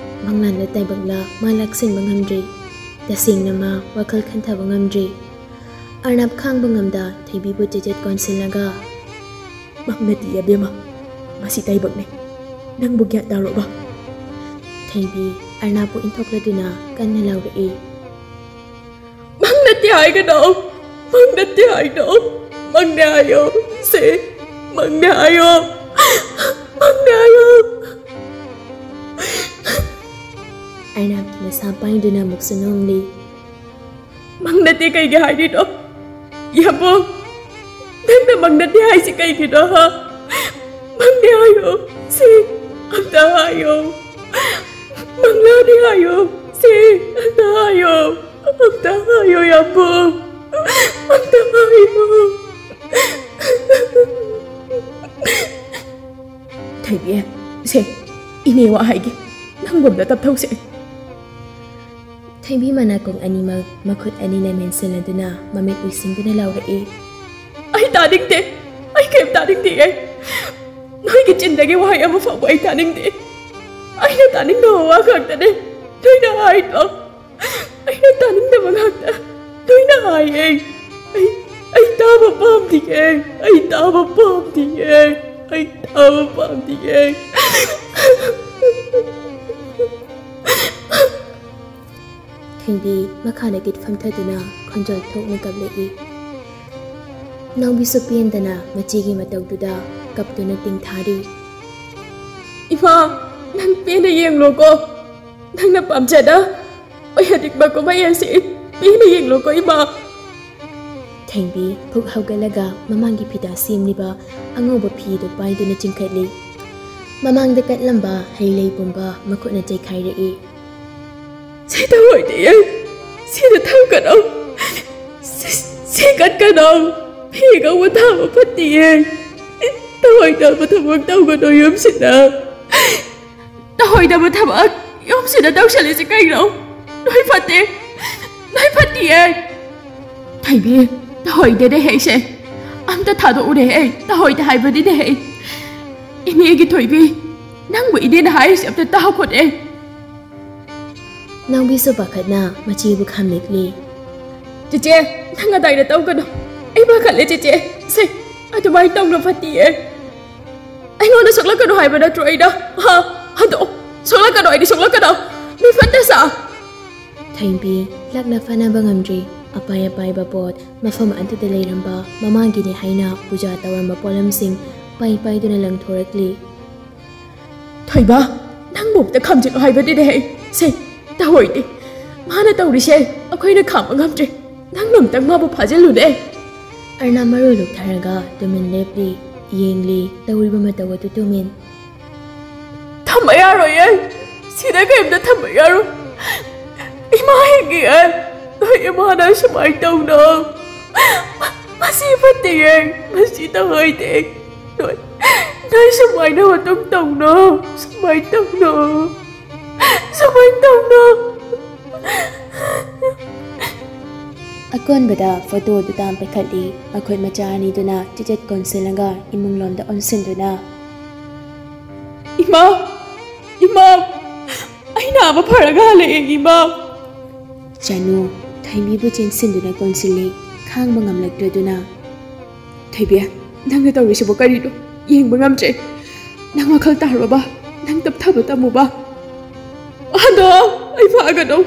ꯃꯪꯂꯥꯟꯂ ꯇꯥꯏꯕꯛꯂ ꯃꯥ ꯂꯥꯛꯁꯤꯟꯕ ꯉꯝꯗ꯭ꯔꯦ꯫ ꯇꯁꯦꯡꯅ ꯃꯥ ꯋꯥꯈꯜ ꯈꯟꯊꯕ ꯉꯝꯗ꯭ꯔꯦ꯫ ꯑꯔꯅꯥꯞ ꯈꯥꯡꯕ ꯉꯝꯗ ꯊꯣꯏꯕꯤꯕꯨ ꯆꯦꯆꯦꯠ ꯀꯣꯟꯁꯤꯜꯂꯒ, "ꯃꯪ ꯅꯠꯇꯦ ꯑꯕꯦꯝꯃ, ꯃꯁꯤ ꯇꯥꯏꯕꯛꯅꯤ꯫ ꯅꯪꯕꯨ ꯒ꯭ꯌꯥꯟ ꯇꯥꯔꯣꯕ?" ꯊꯣꯏꯕꯤ ꯑꯔꯅꯥꯞꯄꯨ ꯏꯟꯊꯣꯛꯂꯗꯨꯅ ꯀꯟꯅ ꯂꯥꯎꯔꯛꯏ꯫ "ꯃꯪ ꯅꯠꯇꯦ ꯍꯥꯏꯒꯅꯣ, ꯃꯪ ꯅꯠꯇꯦ ꯍꯥꯏꯅꯣ, ꯃꯪꯅꯦ ꯍꯥꯏꯌꯣ, ꯁꯦ, ꯃꯪꯅꯦ ꯍꯥꯏꯌꯣ, ꯃꯪꯅꯦ ꯍꯥꯏꯌꯣ꯫" ꯑꯔꯅꯥꯞꯀꯤ ꯃꯁꯥ ꯄꯥꯏꯗꯨꯅ ꯑꯃꯨꯛꯁꯨ ꯅꯣꯡꯂꯤ꯫ "ꯃꯪ ꯅꯠꯇꯦ ꯀꯩꯒꯤ ꯍꯥꯏꯔꯤꯅꯣ? ꯌꯥꯝꯕꯨꯡ, ꯅꯪꯅ ꯃꯪ ꯅꯠꯇꯦ ꯍꯥꯏꯁꯤ ꯀꯩꯒꯤꯅꯣ, ꯍꯥ? ꯃꯪꯅꯦ ꯍꯥꯏꯌꯣ, ꯁꯤ ꯑꯝꯇ ꯍꯥꯏꯌꯣ꯫ ꯃꯪꯂꯥꯅꯦ ꯍꯥꯏꯌꯣ, ꯁꯤ ꯑꯝꯇ ꯍꯥꯏꯌꯣ꯫ ꯑꯝꯇ ꯍꯥꯏꯌꯣ, ꯌꯥꯝꯕꯨꯡ꯫ ꯑꯝꯇ ꯍꯥꯏꯌꯣ꯫" "ꯊꯣꯏꯕꯤ, ꯁꯦ, ꯏꯅꯦ ꯋꯥ ꯍꯥꯏꯒꯦ꯫ ꯅꯪꯕꯨ ꯑꯝꯇ ꯇꯞꯊꯧꯁꯦ꯫" ꯊꯣꯏꯕꯤ ꯃꯅꯥꯀꯣꯡ ꯑꯅꯤꯃꯛ ꯃꯈꯨꯠ ꯑꯅꯤꯅ ꯃꯦꯟꯁꯤꯜꯂꯗꯨꯅ ꯃꯃꯤꯠ ꯎꯏꯁꯤꯟꯗꯨꯅ ꯂꯥꯎꯔꯛꯏ꯫ "ꯑꯩ ꯇꯥꯅꯤꯡꯗꯦ꯫ ꯑꯩ ꯀꯩꯝ ꯇꯥꯅꯤꯡꯗꯤꯌꯦ꯫ ꯅꯣꯏꯒꯤ ꯆꯤꯟꯗꯒꯤ ꯋꯥꯍꯩ ꯑꯃ ꯐꯥꯎꯕ ꯑꯩ ꯇꯥꯅꯤꯡꯗꯦ꯫ ꯑꯩꯅ ꯇꯥꯅꯤꯡꯗꯕ ꯋꯥ ꯉꯥꯛꯇꯅꯦ ꯅꯣꯏꯅ ꯍꯥꯏꯗꯣ꯫ ꯑꯩꯅ ꯇꯥꯅꯤꯡꯗꯕ ꯉꯥꯛꯇ ꯅꯣꯏꯅ ꯍꯥꯏꯌꯦ꯫ ꯑꯩ, ꯑꯩ ꯇꯥꯕ ꯄꯥꯝꯗꯤꯌꯦ꯫ ꯑꯩ ꯇꯥꯕ ꯄꯥꯝꯗꯤꯌꯦ꯫ ꯑꯩ ꯇꯥꯕ ꯄꯥꯝꯗꯤꯌꯦ꯫" ꯊꯣꯏꯕꯤ ꯃꯈꯥꯗꯒꯤ ꯐꯝꯊꯗꯨꯅ ꯈꯣꯟꯖꯦꯜ ꯊꯣꯛꯅ ꯀꯞꯂꯛꯏ꯫ ꯅꯥꯎꯕꯤꯁꯨ ꯄꯦꯟꯗꯅ ꯃꯆꯦꯒꯤ ꯃꯇꯧꯗꯨꯗ ꯀꯞꯇꯨꯅ ꯇꯤꯡꯊꯥꯔꯤ꯫ "ꯏꯃꯥ, ꯅꯪ ꯄꯦꯟꯅ ꯌꯦꯡꯂꯣꯀꯣ꯫ ꯅꯪꯅ ꯄꯥꯝꯖꯅ ꯑꯣꯏꯍꯟꯅꯤꯡꯕ ꯀꯨꯝꯍꯩ ꯑꯁꯤ ꯄꯦꯟꯅ ꯌꯦꯡꯂꯣꯀꯣ, ꯏꯃꯥ꯫" ꯊꯣꯏꯕꯤ ꯐꯨꯛ ꯍꯧꯒꯠꯂꯒ ꯃꯃꯥꯡꯒꯤ ꯐꯤꯗꯥ ꯁꯦꯝꯂꯤꯕ ꯑꯉꯧꯕ ꯐꯤꯗꯨ ꯄꯥꯏꯗꯨꯅ ꯆꯤꯡꯈꯠꯂꯤ꯫ ꯃꯃꯥꯡꯗ ꯀꯠꯂꯝꯕ ꯍꯩ ꯂꯩ ꯄꯨꯝꯕ ꯃꯈꯨꯠꯅ ꯆꯩꯈꯥꯏꯔꯛꯏ꯫ "ꯁꯤ ꯇꯧꯑꯣꯏꯗꯤꯌꯦ꯫ ꯁꯤꯗ ꯊꯝꯒꯅꯣ꯫ ꯁꯤ, ꯁꯤ ꯀꯠꯀꯅꯣ꯫ ꯐꯤ ꯑꯉꯧꯕ ꯊꯥꯕ ꯐꯠꯇꯤꯌꯦ꯫ ꯇꯧꯑꯣꯏꯗꯕ ꯊꯕꯛ ꯇꯧꯒꯅꯣ ꯌꯨꯝꯁꯤꯗ꯫ ꯇꯧꯑꯣꯏꯗꯕ ꯊꯕꯛ ꯌꯨꯝꯁꯤꯗ ꯇꯧꯁꯜꯂꯤꯁꯦ ꯀꯩꯅꯣ? ꯅꯣꯏ ꯐꯠꯇꯦ꯫ ꯅꯣꯏ ꯐꯠꯇꯤꯌꯦ꯫" "ꯊꯣꯏꯕꯤ, ꯇꯧꯍꯣꯏꯗꯦꯅꯦꯍꯦ ꯑꯩꯁꯦ꯫ ꯑꯝꯇ ꯊꯥꯗꯣꯛꯎꯅꯦꯍꯦ ꯑꯩ꯫ ꯇꯧꯍꯣꯏꯗꯦ ꯍꯥꯏꯕꯅꯤꯅꯦꯍꯦ ꯑꯩ꯫ ꯏꯅꯦꯒꯤ ꯊꯣꯏꯕꯤ, ꯅꯪꯕꯨ ꯏꯅꯦꯅ ꯍꯥꯏꯔꯤꯁꯦ ꯑꯝꯇ ꯇꯥꯈꯣꯅꯦ꯫ ꯅꯥꯎꯕꯤꯁꯨ ꯄꯥꯈꯠꯅ ꯃꯆꯦꯕꯨ ꯈꯥꯝꯂꯛꯂꯤ꯫ ꯆꯦꯆꯦ, ꯅꯪ ꯑꯗꯥꯏꯅ ꯇꯧꯒꯅꯨ꯫ ꯑꯩ ꯄꯥꯈꯠꯂꯦ ꯆꯦꯆꯦ꯫ ꯁꯦ, ꯑꯗꯨꯃꯥꯏꯅ ꯇꯧꯅꯨ, ꯐꯠꯇꯤꯌꯦ꯫ ꯑꯩꯉꯣꯟꯗ ꯁꯣꯛꯂꯛꯀꯅꯨ ꯍꯥꯏꯕ ꯅꯠꯇ꯭ꯔꯣ ꯑꯩꯅ? ꯍꯥ? ꯍꯟꯗꯣꯛꯑꯣ꯫ ꯁꯣꯛꯂꯛꯀꯅꯨ, ꯑꯩꯗꯤ ꯁꯣꯛꯂꯛꯀꯅꯨ꯫ ꯃꯤ ꯐꯠꯇ ꯁꯥ꯫ ꯊꯣꯏꯕꯤ ꯂꯛꯅ ꯐꯅꯕ ꯉꯝꯗ꯭ꯔꯤ꯫ ꯑꯄꯥꯏ ꯑꯄꯥꯏꯕ ꯄꯣꯠ ꯃꯐꯝ ꯑꯗꯨꯗ ꯂꯩꯔꯝꯕ ꯃꯃꯥꯒꯤꯅꯤ ꯍꯥꯏꯅ ꯄꯨꯖꯥ ꯇꯧꯔꯝꯕ ꯄꯣꯠꯂꯝꯁꯤꯡ ꯄꯥꯏ ꯄꯥꯏꯗꯨꯅ ꯂꯪꯊꯣꯔꯛꯂꯤ꯫ ꯊꯣꯏꯕ, ꯅꯪꯕꯨ ꯑꯝꯇ ꯈꯥꯝꯖꯤꯜꯂꯨ ꯍꯥꯏꯕꯅꯤꯅꯦꯍꯦ꯫ ꯁꯦ, ꯇꯧꯍꯣꯏꯗꯦ꯫ ꯃꯥꯅ ꯇꯧꯔꯤꯁꯦ ꯑꯩꯈꯣꯏꯅ ꯈꯥꯝꯕ ꯉꯝꯗ꯭ꯔꯦ꯫ ꯅꯪꯅ ꯑꯝꯇꯪ ꯃꯥꯕꯨ ꯐꯥꯖꯤꯜꯂꯨꯅꯦ꯫ ꯑꯔꯅꯥ ꯃꯔꯨ ꯂꯨꯞꯊꯔꯒ ꯇꯨꯃꯤꯟ ꯂꯦꯞꯂꯤ, ꯌꯦꯡꯂꯤ, ꯇꯧꯔꯤꯕ ꯃꯇꯧ ꯑꯗꯨ ꯇꯨꯃꯤꯟ꯫ ꯊꯝꯕ ꯌꯥꯔꯣꯏꯌꯦ꯫ ꯁꯤꯗ ꯀꯔꯤꯝꯇ ꯊꯝꯕ ꯌꯥꯔꯣꯏ꯫ ꯏꯃꯥ ꯍꯤꯡꯉꯤꯌꯦ꯫ ꯅꯣꯏ ꯏꯃꯥꯅ ꯁꯨꯃꯥꯏꯅ ꯇꯧꯅꯣ꯫ ꯃꯁꯤ ꯐꯠꯇꯦꯌꯦ꯫ ꯃꯁꯤ ꯇꯧꯍꯣꯏꯗꯦ꯫ ꯅꯣꯏ, ꯅꯣꯏ ꯁꯨꯃꯥꯏꯅ ꯃꯇꯨꯡ ꯇꯧꯅꯣ꯫ ꯁꯨꯃꯥꯏꯅ ꯇꯧꯅꯣ꯫ ꯁꯨꯃꯥꯏꯅ ꯇꯧꯅꯣ꯫ ꯑꯀꯣꯟꯕꯗ ꯐꯣꯇꯣꯗꯨ ꯇꯥꯝ ꯄꯥꯏꯈꯠꯂꯤ꯫ ꯃꯈꯨꯠ ꯃꯆꯥ ꯑꯅꯤꯗꯨꯅ ꯆꯤꯆꯠ ꯀꯣꯟꯁꯤꯜꯂꯒ ꯏꯃꯨꯡꯂꯣꯝꯗ ꯑꯣꯟꯁꯤꯟꯗꯨꯅ, "ꯏꯃꯥ! ꯏꯃꯥ! ꯑꯩ ꯅꯥꯕ ꯐꯔꯒ ꯍꯜꯂꯛꯑꯦ, ꯏꯃꯥ!" ꯆꯅꯨ ꯊꯣꯏꯕꯤꯕꯨ ꯆꯦꯟꯁꯤꯟꯗꯨꯅ ꯀꯣꯟꯁꯤꯜꯂꯤ, ꯈꯥꯡꯕ ꯉꯝꯂꯛꯇ꯭ꯔꯗꯨꯅ꯫ "ꯊꯣꯏꯕꯤ, ꯅꯪꯅ ꯇꯧꯔꯤꯁꯤꯕꯨ ꯀꯔꯤꯅꯣ? ꯌꯦꯡꯕ ꯉꯝꯗ꯭ꯔꯦ꯫ ꯅꯪ ꯋꯥꯈꯜ ꯇꯥꯔꯣꯕ, ꯅꯪ ꯇꯞꯊꯕ ꯇꯝꯃꯨꯕ꯫ ꯍꯟꯗꯣꯛꯑꯣ, ꯑꯩ ꯐꯥꯒꯅꯨ꯫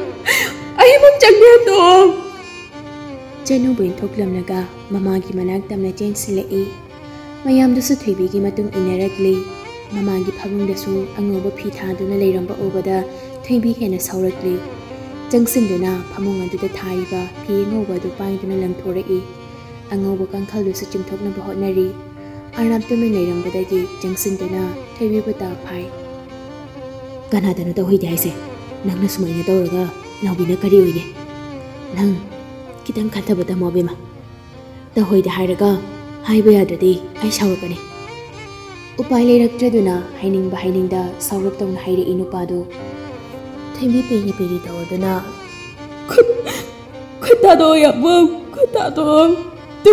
ꯑꯩ ꯏꯃꯨꯡ ꯆꯪꯒꯦ, ꯍꯟꯗꯣꯛꯑꯣ!" ꯆꯅꯨꯕꯨ ꯏꯟꯊꯣꯛꯂꯝꯂꯒ ꯃꯃꯥꯒꯤ ꯃꯅꯥꯛ ꯇꯝꯅ ꯆꯦꯟꯁꯤꯜꯂꯛꯏ꯫ ꯃꯌꯥꯝꯗꯨꯁꯨ ꯊꯣꯏꯕꯤꯒꯤ ꯃꯇꯨꯡ ꯏꯟꯅꯔꯛꯂꯤ꯫ ꯃꯃꯥꯒꯤ ꯐꯃꯨꯡꯗꯁꯨ ꯑꯉꯧꯕ ꯐꯤ ꯊꯥꯗꯨꯅ ꯂꯩꯔꯝꯕ ꯎꯕꯗ ꯊꯣꯏꯕꯤ ꯍꯦꯟꯅ ꯁꯥꯎꯔꯛꯂꯤ꯫ ꯆꯪꯁꯤꯟꯗꯨꯅ ꯐꯃꯨꯡ ꯑꯗꯨꯗ ꯊꯥꯔꯤꯕ ꯐꯤ ꯑꯉꯧꯕ ꯑꯗꯨ ꯄꯥꯏꯗꯨꯅ ꯂꯪꯊꯣꯔꯛꯏ꯫ ꯑꯉꯧꯕ ꯀꯥꯡꯈꯜꯗꯨꯁꯨ ꯆꯤꯡꯊꯣꯛꯅꯕ ꯍꯣꯠꯅꯔꯤ꯫ ꯑꯔꯅꯥꯞ ꯇꯨꯃꯤꯟ ꯂꯩꯔꯝꯕꯗꯒꯤ ꯆꯪꯁꯤꯟꯗꯨꯅ ꯊꯣꯏꯕꯤꯕꯨ ꯇꯥ ꯐꯥꯏ꯫ "ꯀꯅꯥꯗꯅꯣ ꯇꯧꯍꯩꯗꯦ ꯍꯥꯏꯁꯦ? ꯅꯪꯅ ꯁꯨꯃꯥꯏꯅ ꯇꯧꯔꯒ ꯅꯥꯎꯕꯤꯅ ꯀꯔꯤ ꯑꯣꯏꯒꯦ? ꯅꯪ ꯈꯤꯇꯪ ꯈꯟꯊꯕ ꯇꯝꯃꯣ, ꯑꯕꯦꯝꯃ꯫ ꯇꯧꯍꯩꯗꯦ ꯍꯥꯏꯔꯒ ꯍꯥꯏꯕ ꯌꯥꯗ꯭ꯔꯗꯤ ꯑꯩ ꯁꯥꯎꯔꯛꯀꯅꯤ꯫" ꯎꯄꯥꯏ ꯂꯩꯔꯛꯇ꯭ꯔꯗꯨꯅ ꯍꯥꯏꯅꯤꯡꯕ ꯍꯥꯏꯅꯤꯡꯗ ꯁꯥꯎꯔꯞ ꯇꯧꯅ ꯍꯥꯏꯔꯛꯏ ꯅꯨꯄꯥꯗꯨ꯫ ꯊꯣꯏꯕꯤ ꯄꯦꯔꯤ ꯄꯦꯔꯤ ꯇꯧꯔꯗꯨꯅ, "ꯈꯨꯠ, ꯈꯨꯠ ꯊꯥꯗꯣꯛꯑꯣ, ꯌꯥꯝꯕꯨꯡ, ꯈꯨꯠ ꯇꯥꯗꯣ, ꯇꯨ,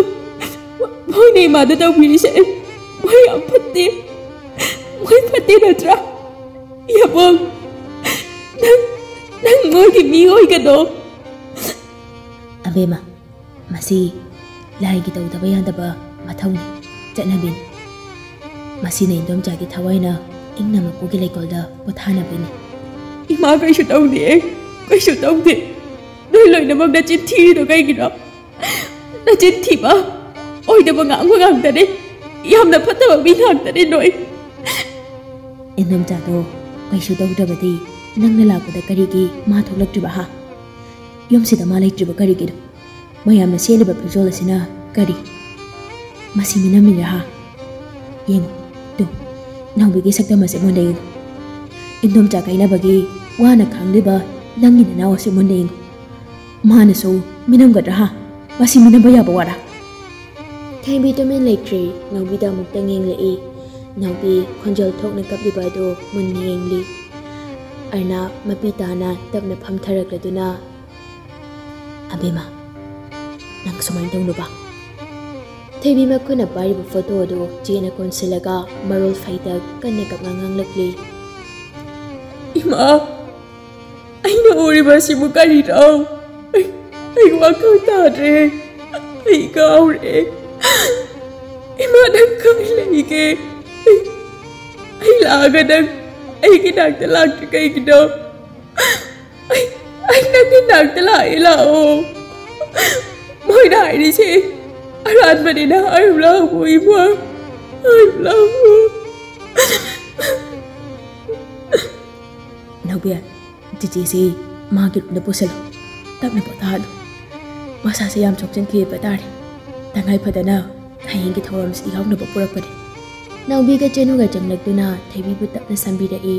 ꯃꯣꯏꯅ ꯏꯃꯥꯗ ꯇꯧꯕꯤꯔꯤꯁꯦ ꯃꯣꯏ ꯌꯥꯝ ꯐꯠꯇꯦ꯫ ꯃꯣꯏ ꯐꯠꯇꯦ ꯅꯠꯇ꯭ꯔꯥ? ꯌꯥꯕꯣꯡ, ꯅꯪ, ꯅꯪ ꯃꯣꯏꯒꯤ ꯃꯤ ꯑꯣꯏꯒꯅꯣ꯫ ꯑꯕꯦꯝꯃ, ꯃꯁꯤ ꯂꯥꯏꯒꯤ ꯇꯧꯗꯕ ꯌꯥꯗꯕ ꯃꯊꯧꯅꯤ, ꯆꯠꯅꯕꯤꯅꯤ꯫ ꯃꯁꯤꯅ ꯏꯟꯗꯣꯝꯆꯥꯒꯤ ꯊꯋꯥꯏꯅ ꯏꯪꯅ ꯃꯄꯨꯒꯤ ꯂꯩꯀꯣꯜꯗ ꯄꯣꯊꯥꯅꯕꯅꯤ꯫ ꯏꯃꯥ ꯀꯩꯁꯨ ꯇꯧꯗꯦ, ꯀꯩꯁꯨ ꯇꯧꯗꯦ꯫ ꯅꯣꯏ ꯂꯣꯏꯅꯃꯛ ꯅꯆꯤꯟ ꯊꯤꯔꯤꯗꯣ ꯀꯩꯒꯤꯅꯣ? ꯅꯆꯤꯟ ꯊꯤꯕ, ꯑꯣꯏꯗꯕ ꯉꯥꯡꯕ ꯉꯥꯛꯇꯅꯤ꯫ ꯌꯥꯝꯅ ꯐꯠꯇꯕ ꯃꯤ ꯉꯥꯛꯇꯅꯤ ꯅꯣꯏ꯫ ꯏꯟꯗꯣꯝꯆꯥꯗꯣ ꯀꯩꯁꯨ ꯇꯧꯗ꯭ꯔꯕꯗꯤ ꯅꯪꯅ ꯂꯥꯛꯄꯗ ꯀꯔꯤꯒꯤ ꯃꯥ ꯊꯣꯛꯂꯛꯇ꯭ꯔꯤꯕ ꯍꯥ? ꯌꯨꯝꯁꯤꯗ ꯃꯥ ꯂꯩꯇ꯭ꯔꯤꯕ ꯀꯔꯤꯒꯤꯅꯣ? ꯃꯌꯥꯝꯅ ꯁꯦꯠꯂꯤꯕ ꯐꯤꯖꯣꯜ ꯑꯁꯤꯅ ꯀꯔꯤ? ꯃꯁꯤ ꯃꯤꯅꯝꯃꯤꯔ ꯍꯥ? ꯌꯦꯡꯉꯨ, ꯇꯨ, ꯅꯥꯎꯕꯤꯒꯤ ꯁꯛꯇꯝ ꯑꯁꯤ ꯃꯨꯟꯅ ꯌꯦꯡꯉꯨ꯫ ꯏꯟꯗꯣꯝꯆꯥ ꯀꯥꯏꯅꯕꯒꯤ ꯋꯥꯅ ꯈꯥꯡꯂꯤꯕ ꯅꯪꯒꯤ ꯅꯅꯥꯎ ꯑꯁꯤ ꯃꯨꯟꯅ ꯌꯦꯡꯉꯨ꯫ ꯃꯥꯅꯁꯨ ꯃꯤꯅꯝꯒꯗ꯭ꯔꯥ ꯍꯥ? ꯃꯁꯤ ꯃꯤꯅꯝꯕ ꯌꯥꯕ ꯋꯥꯔꯥ? ꯊꯦꯝꯕꯤ ꯇꯨꯃꯤꯟ ꯂꯩꯇ꯭ꯔꯤ, ꯅꯥꯎꯕꯤꯗ ꯑꯃꯨꯛꯇꯪ ꯌꯦꯡꯂꯛꯏ꯫ ꯅꯥꯎꯕꯤ ꯈꯣꯟꯖꯦꯜ ꯊꯣꯛꯅ ꯀꯞꯂꯤꯕ ꯑꯗꯨ ꯃꯨꯟꯅ ꯌꯦꯡꯂꯤ꯫ ꯑꯔꯅꯥꯕ ꯃꯄꯤ ꯇꯥꯅ ꯇꯞꯅ ꯐꯝꯊꯔꯛꯂꯗꯨꯅ, "ꯑꯕꯦꯝꯃ, ꯅꯪ ꯁꯨꯃꯥꯏꯅ ꯇꯧꯅꯨꯕ꯫" ꯊꯣꯏꯕꯤ ꯃꯈꯨꯠꯅ ꯄꯥꯏꯔꯤꯕ ꯐꯣꯇꯣ ꯑꯗꯨ ꯆꯦꯅ ꯀꯣꯟꯁꯤꯜꯂꯒ ꯃꯔꯣꯜ ꯐꯩꯗ ꯀꯟꯅ ꯀꯞꯅ ꯉꯥꯡꯂꯛꯂꯤ꯫ "ꯏꯃꯥ, ꯑꯩꯅ ꯎꯔꯤꯕ ꯑꯁꯤꯕꯨ ꯀꯔꯤꯅꯣ? ꯑꯩ, ꯑꯩ ꯋꯥꯈꯜ ꯇꯥꯗ꯭ꯔꯦ꯫ ꯑꯩ ꯉꯥꯎꯔꯦ꯫ ꯏꯃꯥ, ꯅꯪ ꯀꯥꯏ ꯂꯩꯒꯦ? ꯑꯩ, ꯑꯩ ꯂꯥꯛꯑꯒ ꯅꯪ ꯑꯩꯒꯤ ꯅꯥꯛꯇ ꯂꯥꯛꯇ꯭ꯔꯤ ꯀꯩꯒꯤꯅꯣ? ꯑꯩ, ꯑꯩ ꯅꯪꯒꯤ ꯅꯥꯛꯇ ꯂꯥꯛꯑꯦ, ꯂꯥꯛꯑꯣ꯫ ꯃꯣꯏꯅ ꯍꯥꯏꯔꯤꯁꯦ ꯑꯔꯥꯟꯕꯅꯤꯅ ꯍꯥꯏꯌꯨ ꯂꯥꯛꯑꯣ, ꯏꯃꯥ꯫ ꯍꯥꯏꯌꯨ ꯂꯥꯛꯑꯣ꯫" ꯅꯥꯎꯕꯤ, ꯆꯤꯆꯦꯁꯤ ꯃꯥꯒꯤ ꯔꯨꯝꯗ ꯄꯨꯁꯤꯜꯂꯨ꯫ ꯇꯞꯅ ꯄꯣꯊꯥꯍꯜꯂꯨ꯫ ꯃꯁꯥꯁꯦ ꯌꯥꯝ ꯁꯣꯛꯆꯤꯟꯈꯤꯕ ꯇꯥꯔꯦ꯫ ꯇꯉꯥꯏ ꯐꯗꯅ ꯍꯌꯦꯡꯒꯤ ꯊꯧꯔꯝꯁꯤ ꯌꯥꯎꯅꯕ ꯄꯨꯔꯛꯄꯅꯤ꯫ ꯅꯥꯎꯕꯤꯒ ꯆꯦꯅꯨꯒ ꯆꯪꯂꯛꯇꯨꯅ ꯊꯣꯏꯕꯤꯕꯨ ꯇꯞꯅ ꯁꯝꯕꯤꯔꯛꯏ꯫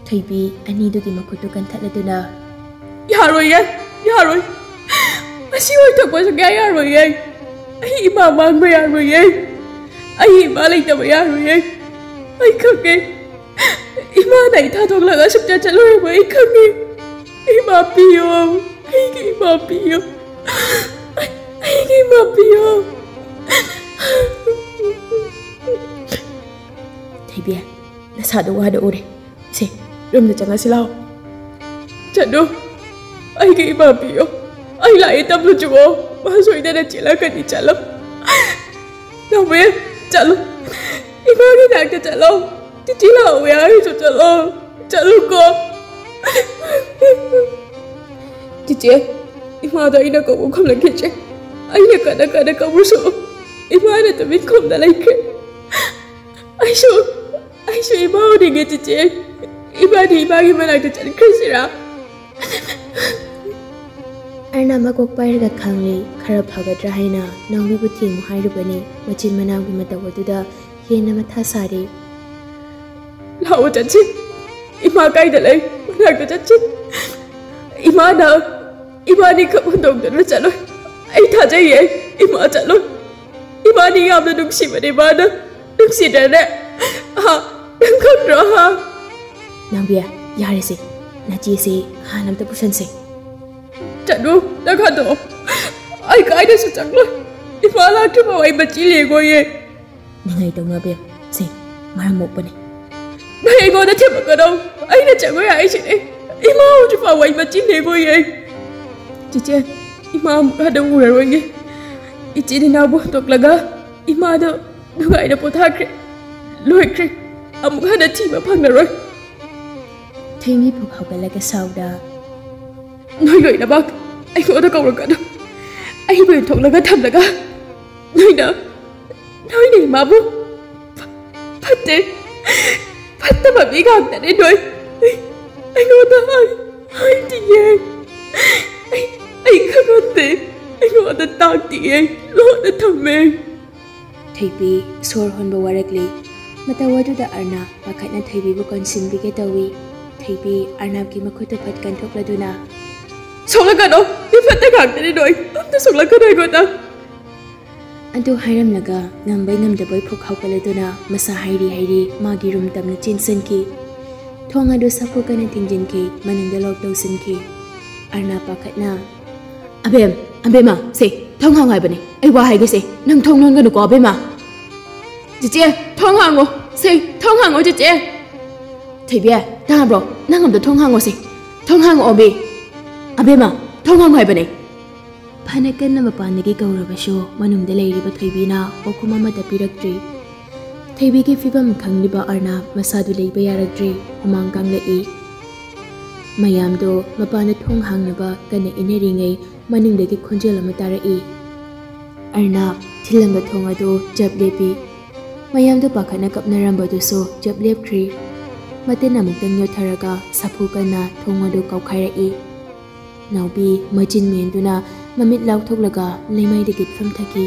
ꯊꯣꯏꯕꯤ ꯑꯅꯤꯗꯨꯒꯤ ꯃꯈꯨꯠꯇꯨ ꯀꯟꯊꯠꯂꯗꯨꯅ, "ꯌꯥꯔꯣꯏꯌꯦ, ꯌꯥꯔꯣꯏ꯫ ꯑꯁꯤ ꯑꯣꯏꯊꯣꯛꯄ ꯁꯨꯡꯌꯥ ꯌꯥꯔꯣꯏꯌꯦ꯫ ꯑꯩ ꯏꯃꯥ ꯃꯥꯡꯕ ꯌꯥꯔꯣꯏꯌꯦ꯫ ꯑꯩ ꯏꯃꯥ ꯂꯩꯇꯕ ꯌꯥꯔꯣꯏꯌꯦ꯫ ꯑꯩ ꯈꯪꯉꯦ꯫ ꯏꯃꯥꯅ ꯑꯩ ꯊꯥꯗꯣꯛꯂꯒ ꯁꯨꯡꯆꯠ ꯆꯠꯂꯣꯏꯕ ꯑꯩ ꯈꯪꯉꯦ꯫ ꯏꯃꯥ ꯄꯤꯌꯣ, ꯑꯩꯒꯤ ꯏꯃꯥ ꯄꯤꯌꯣ꯫ ꯑꯩ, ꯑꯩꯒꯤ ꯏꯃꯥ ꯄꯤꯌꯣ꯫ ꯊꯣꯏꯕꯤ, ꯅꯁꯥꯗꯣ ꯋꯥꯅ ꯎꯔꯦ꯫ ꯁꯦ, ꯔꯨꯝꯗ ꯆꯪꯉꯁꯤ ꯂꯥꯛꯑꯣ꯫ ꯆꯠꯂꯨ꯫ ꯑꯩꯒꯤ ꯏꯃꯥ ꯄꯤꯌꯣ꯫ ꯑꯩ ꯂꯥꯛꯑꯦ ꯇꯞꯅ ꯆꯨꯑꯣ꯫ ꯃꯥ ꯁꯣꯏꯗꯅ ꯆꯦꯜꯂꯛꯀꯅꯤ꯫ ꯆꯠꯂꯣ꯫ ꯅꯥꯎꯕꯤ, ꯆꯠꯂꯣ꯫ ꯏꯃꯥꯒꯤ ꯅꯥꯛꯇ ꯆꯠꯂꯣ꯫ ꯆꯤꯆꯦ ꯂꯥꯛꯑꯣ ꯍꯥꯏꯔꯁꯨ ꯆꯠꯂꯣ꯫ ꯆꯠꯂꯨꯀꯣ꯫ ꯆꯤꯆꯦ, ꯏꯃꯥꯗꯣ ꯑꯩꯅ ꯀꯧꯕ ꯈꯨꯝꯂꯛꯈꯤꯗ꯭ꯔꯦ꯫ ꯑꯩꯅ ꯀꯟꯅ ꯀꯟꯅ ꯀꯧꯔꯁꯨ ꯏꯃꯥꯅ ꯇꯨꯃꯤꯟ ꯈꯨꯝꯅ ꯂꯩꯈ꯭ꯔꯦ꯫ ꯑꯩꯁꯨ, ꯑꯩꯁꯨ ꯏꯃꯥ ꯎꯅꯤꯡꯉꯦ ꯆꯤꯆꯦ꯫ ꯏꯕꯥꯅꯤ ꯏꯃꯥꯒꯤ ꯃꯅꯥꯛꯇ ꯆꯠꯈ꯭ꯔꯁꯤꯔꯥ? ꯑꯔꯅꯥ ꯃꯀꯣꯛ ꯄꯥꯏꯔꯒ ꯈꯥꯡꯂꯦ꯫ ꯈꯔ ꯐꯒꯗ꯭ꯔꯥ ꯍꯥꯏꯅ ꯅꯥꯎꯕꯤꯕꯨ ꯊꯦꯝꯃꯨ ꯍꯥꯏꯔꯨꯕꯅꯤ꯫ ꯃꯆꯤꯟ ꯃꯅꯥꯎꯒꯤ ꯃꯇꯧ ꯑꯗꯨꯗ ꯍꯦꯟꯅ ꯃꯊꯥ ꯁꯥꯔꯦ꯫ ꯂꯥꯛꯑꯣ ꯆꯠꯁꯤ꯫ ꯏꯃꯥ ꯀꯥꯏꯗ ꯂꯩ? ꯃꯅꯥꯛꯇ ꯆꯠꯁꯤ꯫ ꯏꯃꯥꯅ, ꯏꯕꯥꯅꯤ ꯈꯛ ꯍꯨꯟꯗꯣꯛꯇꯨꯅ ꯆꯠꯂꯣꯏ꯫ ꯑꯩ ꯊꯥꯖꯩꯌꯦ꯫ ꯏꯃꯥ ꯆꯠꯂꯣꯏ꯫ ꯏꯕꯥꯅꯤ ꯌꯥꯝꯅ ꯅꯨꯡꯁꯤꯕꯅꯦ ꯃꯥꯅ꯫ ꯅꯨꯡꯁꯤꯗ꯭ꯔꯅꯦ? ꯍꯥ? ꯅꯪ ꯈꯪꯗ꯭ꯔꯣ? ꯍꯥ? ꯅꯥꯎꯕꯤ, ꯌꯥꯔꯦꯁꯦ꯫ ꯅꯆꯦꯁꯦ ꯍꯥꯟꯅ ꯑꯝꯇ ꯄꯨꯁꯟꯁꯦ꯫ ꯆꯠꯂꯨ, ꯅꯪ ꯍꯟꯗꯣꯛꯑꯣ꯫ ꯑꯩ ꯀꯥꯏꯗꯁꯨ ꯆꯠꯂꯣꯏ꯫ ꯏꯃꯥ ꯂꯥꯛꯇ꯭ꯔꯤꯐꯥꯎ ꯑꯩ ꯃꯆꯤ ꯂꯦꯡꯉꯣꯏꯌꯦ꯫ ꯅꯤꯡꯉꯥꯏ ꯇꯧꯅꯕꯤ, ꯁꯦ, ꯃꯔꯝ ꯃꯣꯛꯄꯅꯤ꯫ ꯅꯪ ꯑꯩꯉꯣꯟꯗ ꯊꯦꯝꯃꯛꯀꯅꯣ꯫ ꯑꯩꯅ ꯆꯪꯉꯣꯏ ꯍꯥꯏꯁꯤꯅꯦ꯫ ꯏꯃꯥ ꯍꯧꯖꯤꯛꯐꯥꯎ ꯑꯩ ꯃꯆꯤ ꯂꯦꯡꯉꯣꯏꯌꯦ꯫ ꯆꯤꯆꯦ, ꯏꯃꯥ ꯑꯃꯨꯛ ꯍꯟꯅ ꯎꯔꯔꯣꯏꯌꯦ꯫ ꯏꯆꯤꯟ ꯏꯅꯥꯎꯕꯨ ꯍꯨꯟꯗꯣꯛꯂꯒ ꯏꯃꯥꯗꯣ ꯅꯨꯡꯉꯥꯏꯅ ꯄꯣꯊꯥꯈ꯭ꯔꯦ꯫ ꯂꯣꯏꯈ꯭ꯔꯦ꯫ ꯑꯃꯨꯛ ꯍꯟꯅ ꯊꯤꯕ ꯐꯪꯂꯔꯣꯏ꯫ ꯊꯣꯏꯕꯤ ꯐꯨꯛ ꯍꯧꯒꯠꯂꯒ ꯁꯥꯎꯗ, ꯅꯣꯏ ꯂꯣꯏꯅꯃꯛ ꯑꯩꯉꯣꯟꯗ ꯀꯧꯔꯛꯀꯅꯨ꯫ ꯑꯩꯕꯨ ꯌꯨꯝꯊꯣꯛꯂꯒ ꯊꯝꯂꯒ ꯅꯣꯏꯅ, ꯅꯣꯏꯅ ꯏꯃꯥꯕꯨ ꯐ-, ꯐꯠꯇꯦ, ꯐꯠꯇꯕ ꯃꯤ ꯉꯥꯛꯇꯅꯦ ꯅꯣꯏ꯫ ꯑꯩꯉꯣꯟꯗ ꯍꯥꯏ-, ꯍꯥꯏꯗꯤꯌꯦ꯫ ꯑꯩ, ꯑꯩ ꯈꯪꯍꯟꯗꯦ꯫ ꯑꯩꯉꯣꯟꯗ ꯇꯥꯛꯇꯤꯌꯦ꯫ ꯂꯣꯟꯅ ꯊꯝꯃꯦ꯫ ꯊꯣꯏꯕꯤ ꯁꯣꯔ ꯍꯣꯟꯕ ꯋꯥꯔꯛꯂꯦ꯫ ꯃꯇꯧ ꯑꯗꯨꯗ ꯑꯔꯅꯥ ꯄꯥꯈꯠꯅ ꯊꯣꯏꯕꯤꯕꯨ ꯀꯣꯟꯁꯤꯟꯕꯤꯒꯦ ꯇꯧꯏ꯫ ꯊꯣꯏꯕꯤ ꯑꯔꯅꯥꯞꯀꯤ ꯃꯈꯨꯠꯇꯨ ꯐꯠ ꯀꯟꯊꯣꯛꯂꯗꯨꯅ, ꯁꯣꯛꯂꯛꯀꯅꯣ! ꯃꯤ ꯐꯠꯇ ꯉꯥꯛꯇꯅꯤ ꯅꯣꯏ! ꯑꯝꯇ ꯁꯣꯛꯂꯛꯀꯅꯨ ꯑꯩꯉꯣꯟꯗ! ꯑꯗꯨ ꯍꯥꯏꯔꯝꯂꯒ ꯉꯝꯕꯩ ꯉꯝꯗꯕꯩ ꯐꯨꯛ ꯍꯧꯒꯠꯂꯗꯨꯅ ꯃꯁꯥ ꯍꯥꯏꯔꯤ ꯍꯥꯏꯔꯤ ꯃꯥꯒꯤ ꯔꯨꯝ ꯇꯝꯅ ꯆꯦꯟꯁꯤꯟꯈꯤ꯫ ꯊꯣꯡ ꯑꯗꯨ ꯁꯥꯐꯨ ꯀꯟꯅ ꯊꯤꯡꯖꯤꯟꯈꯤ, ꯃꯅꯨꯡꯗ ꯂꯣꯛ ꯇꯧꯁꯤꯟꯈꯤ꯫ ꯑꯔꯅꯥ ꯄꯥꯈꯠꯅ, "ꯑꯕꯦꯝ, ꯑꯕꯦꯝꯃ, ꯁꯦ, ꯊꯣꯡ ꯍꯥꯡꯉꯣ ꯍꯥꯏꯕꯅꯦ꯫ ꯑꯩ ꯋꯥ ꯍꯥꯏꯒꯦꯁꯦ, ꯅꯪ ꯊꯣꯡ ꯂꯣꯟꯒꯅꯨꯀꯣ ꯑꯕꯦꯝꯃ꯫ ꯆꯦꯆꯦ, ꯊꯣꯡ ꯍꯥꯡꯉꯣ ꯁꯦ, ꯊꯣꯡ ꯍꯥꯡꯉꯣ ꯆꯦꯆꯦ꯫ ꯊꯣꯏꯕꯤ, ꯇꯥꯕ꯭ꯔꯣ? ꯅꯪ ꯑꯝꯇ ꯊꯣꯡ ꯍꯥꯡꯉꯣꯁꯦ꯫ ꯊꯣꯡ ꯍꯥꯡꯉꯛꯑꯣꯃꯤ꯫ ꯑꯕꯦꯝꯃ, ꯊꯣꯡ ꯍꯥꯡꯉꯣ ꯍꯥꯏꯕꯅꯦ꯫ ꯐꯅ ꯀꯟꯅ ꯃꯄꯥꯟꯗꯒꯤ ꯀꯧꯔꯕꯁꯨ ꯃꯅꯨꯡꯗ ꯂꯩꯔꯤꯕ ꯊꯣꯏꯕꯤꯅ ꯄꯥꯎꯈꯨꯝ ꯑꯃꯠꯇ ꯄꯤꯔꯛꯇ꯭ꯔꯤ꯫ ꯊꯣꯏꯕꯤꯒꯤ ꯐꯤꯕꯝ ꯈꯪꯂꯤꯕ ꯑꯔꯅꯥꯕ ꯃꯁꯥꯗꯨ ꯂꯩꯕ ꯌꯥꯔꯛꯇ꯭ꯔꯤ, ꯍꯨꯃꯥꯡ ꯀꯥꯡꯂꯛꯏ꯫ ꯃꯌꯥꯝꯗꯣ ꯃꯄꯥꯟꯗ ꯊꯣꯡ ꯍꯥꯡꯅꯕ ꯀꯟꯅ ꯏꯟꯅꯔꯤꯉꯩ ꯃꯅꯤꯡꯗꯒꯤ ꯈꯣꯟꯖꯦꯜ ꯑꯃ ꯇꯥꯔꯛꯏ꯫ ꯑꯔꯅꯥꯕ ꯊꯤꯜꯂꯝꯕ ꯊꯣꯡ ꯑꯗꯨ ꯆꯞ ꯂꯦꯞꯄꯤ꯫ ꯃꯌꯥꯝꯗꯨ ꯄꯥꯈꯠꯅ ꯀꯞꯅꯔꯝꯕꯗꯨꯁꯨ ꯆꯞ ꯂꯦꯞꯈ꯭ꯔꯤ꯫ ꯃꯇꯤꯟ ꯑꯃꯨꯛꯇꯪ ꯌꯣꯠꯊꯔꯒ ꯁꯥꯐꯨ ꯀꯟꯅ ꯊꯣꯡ ꯑꯗꯨ ꯀꯥꯎꯈꯥꯏꯔꯛꯏ꯫ ꯅꯥꯎꯕꯤ ꯃꯆꯤꯟ ꯃꯦꯟꯗꯨꯅ ꯃꯃꯤꯠ ꯂꯥꯎꯊꯣꯛꯂꯒ ꯂꯩꯃꯥꯏꯗꯒꯤ ꯐꯝꯊꯈꯤ꯫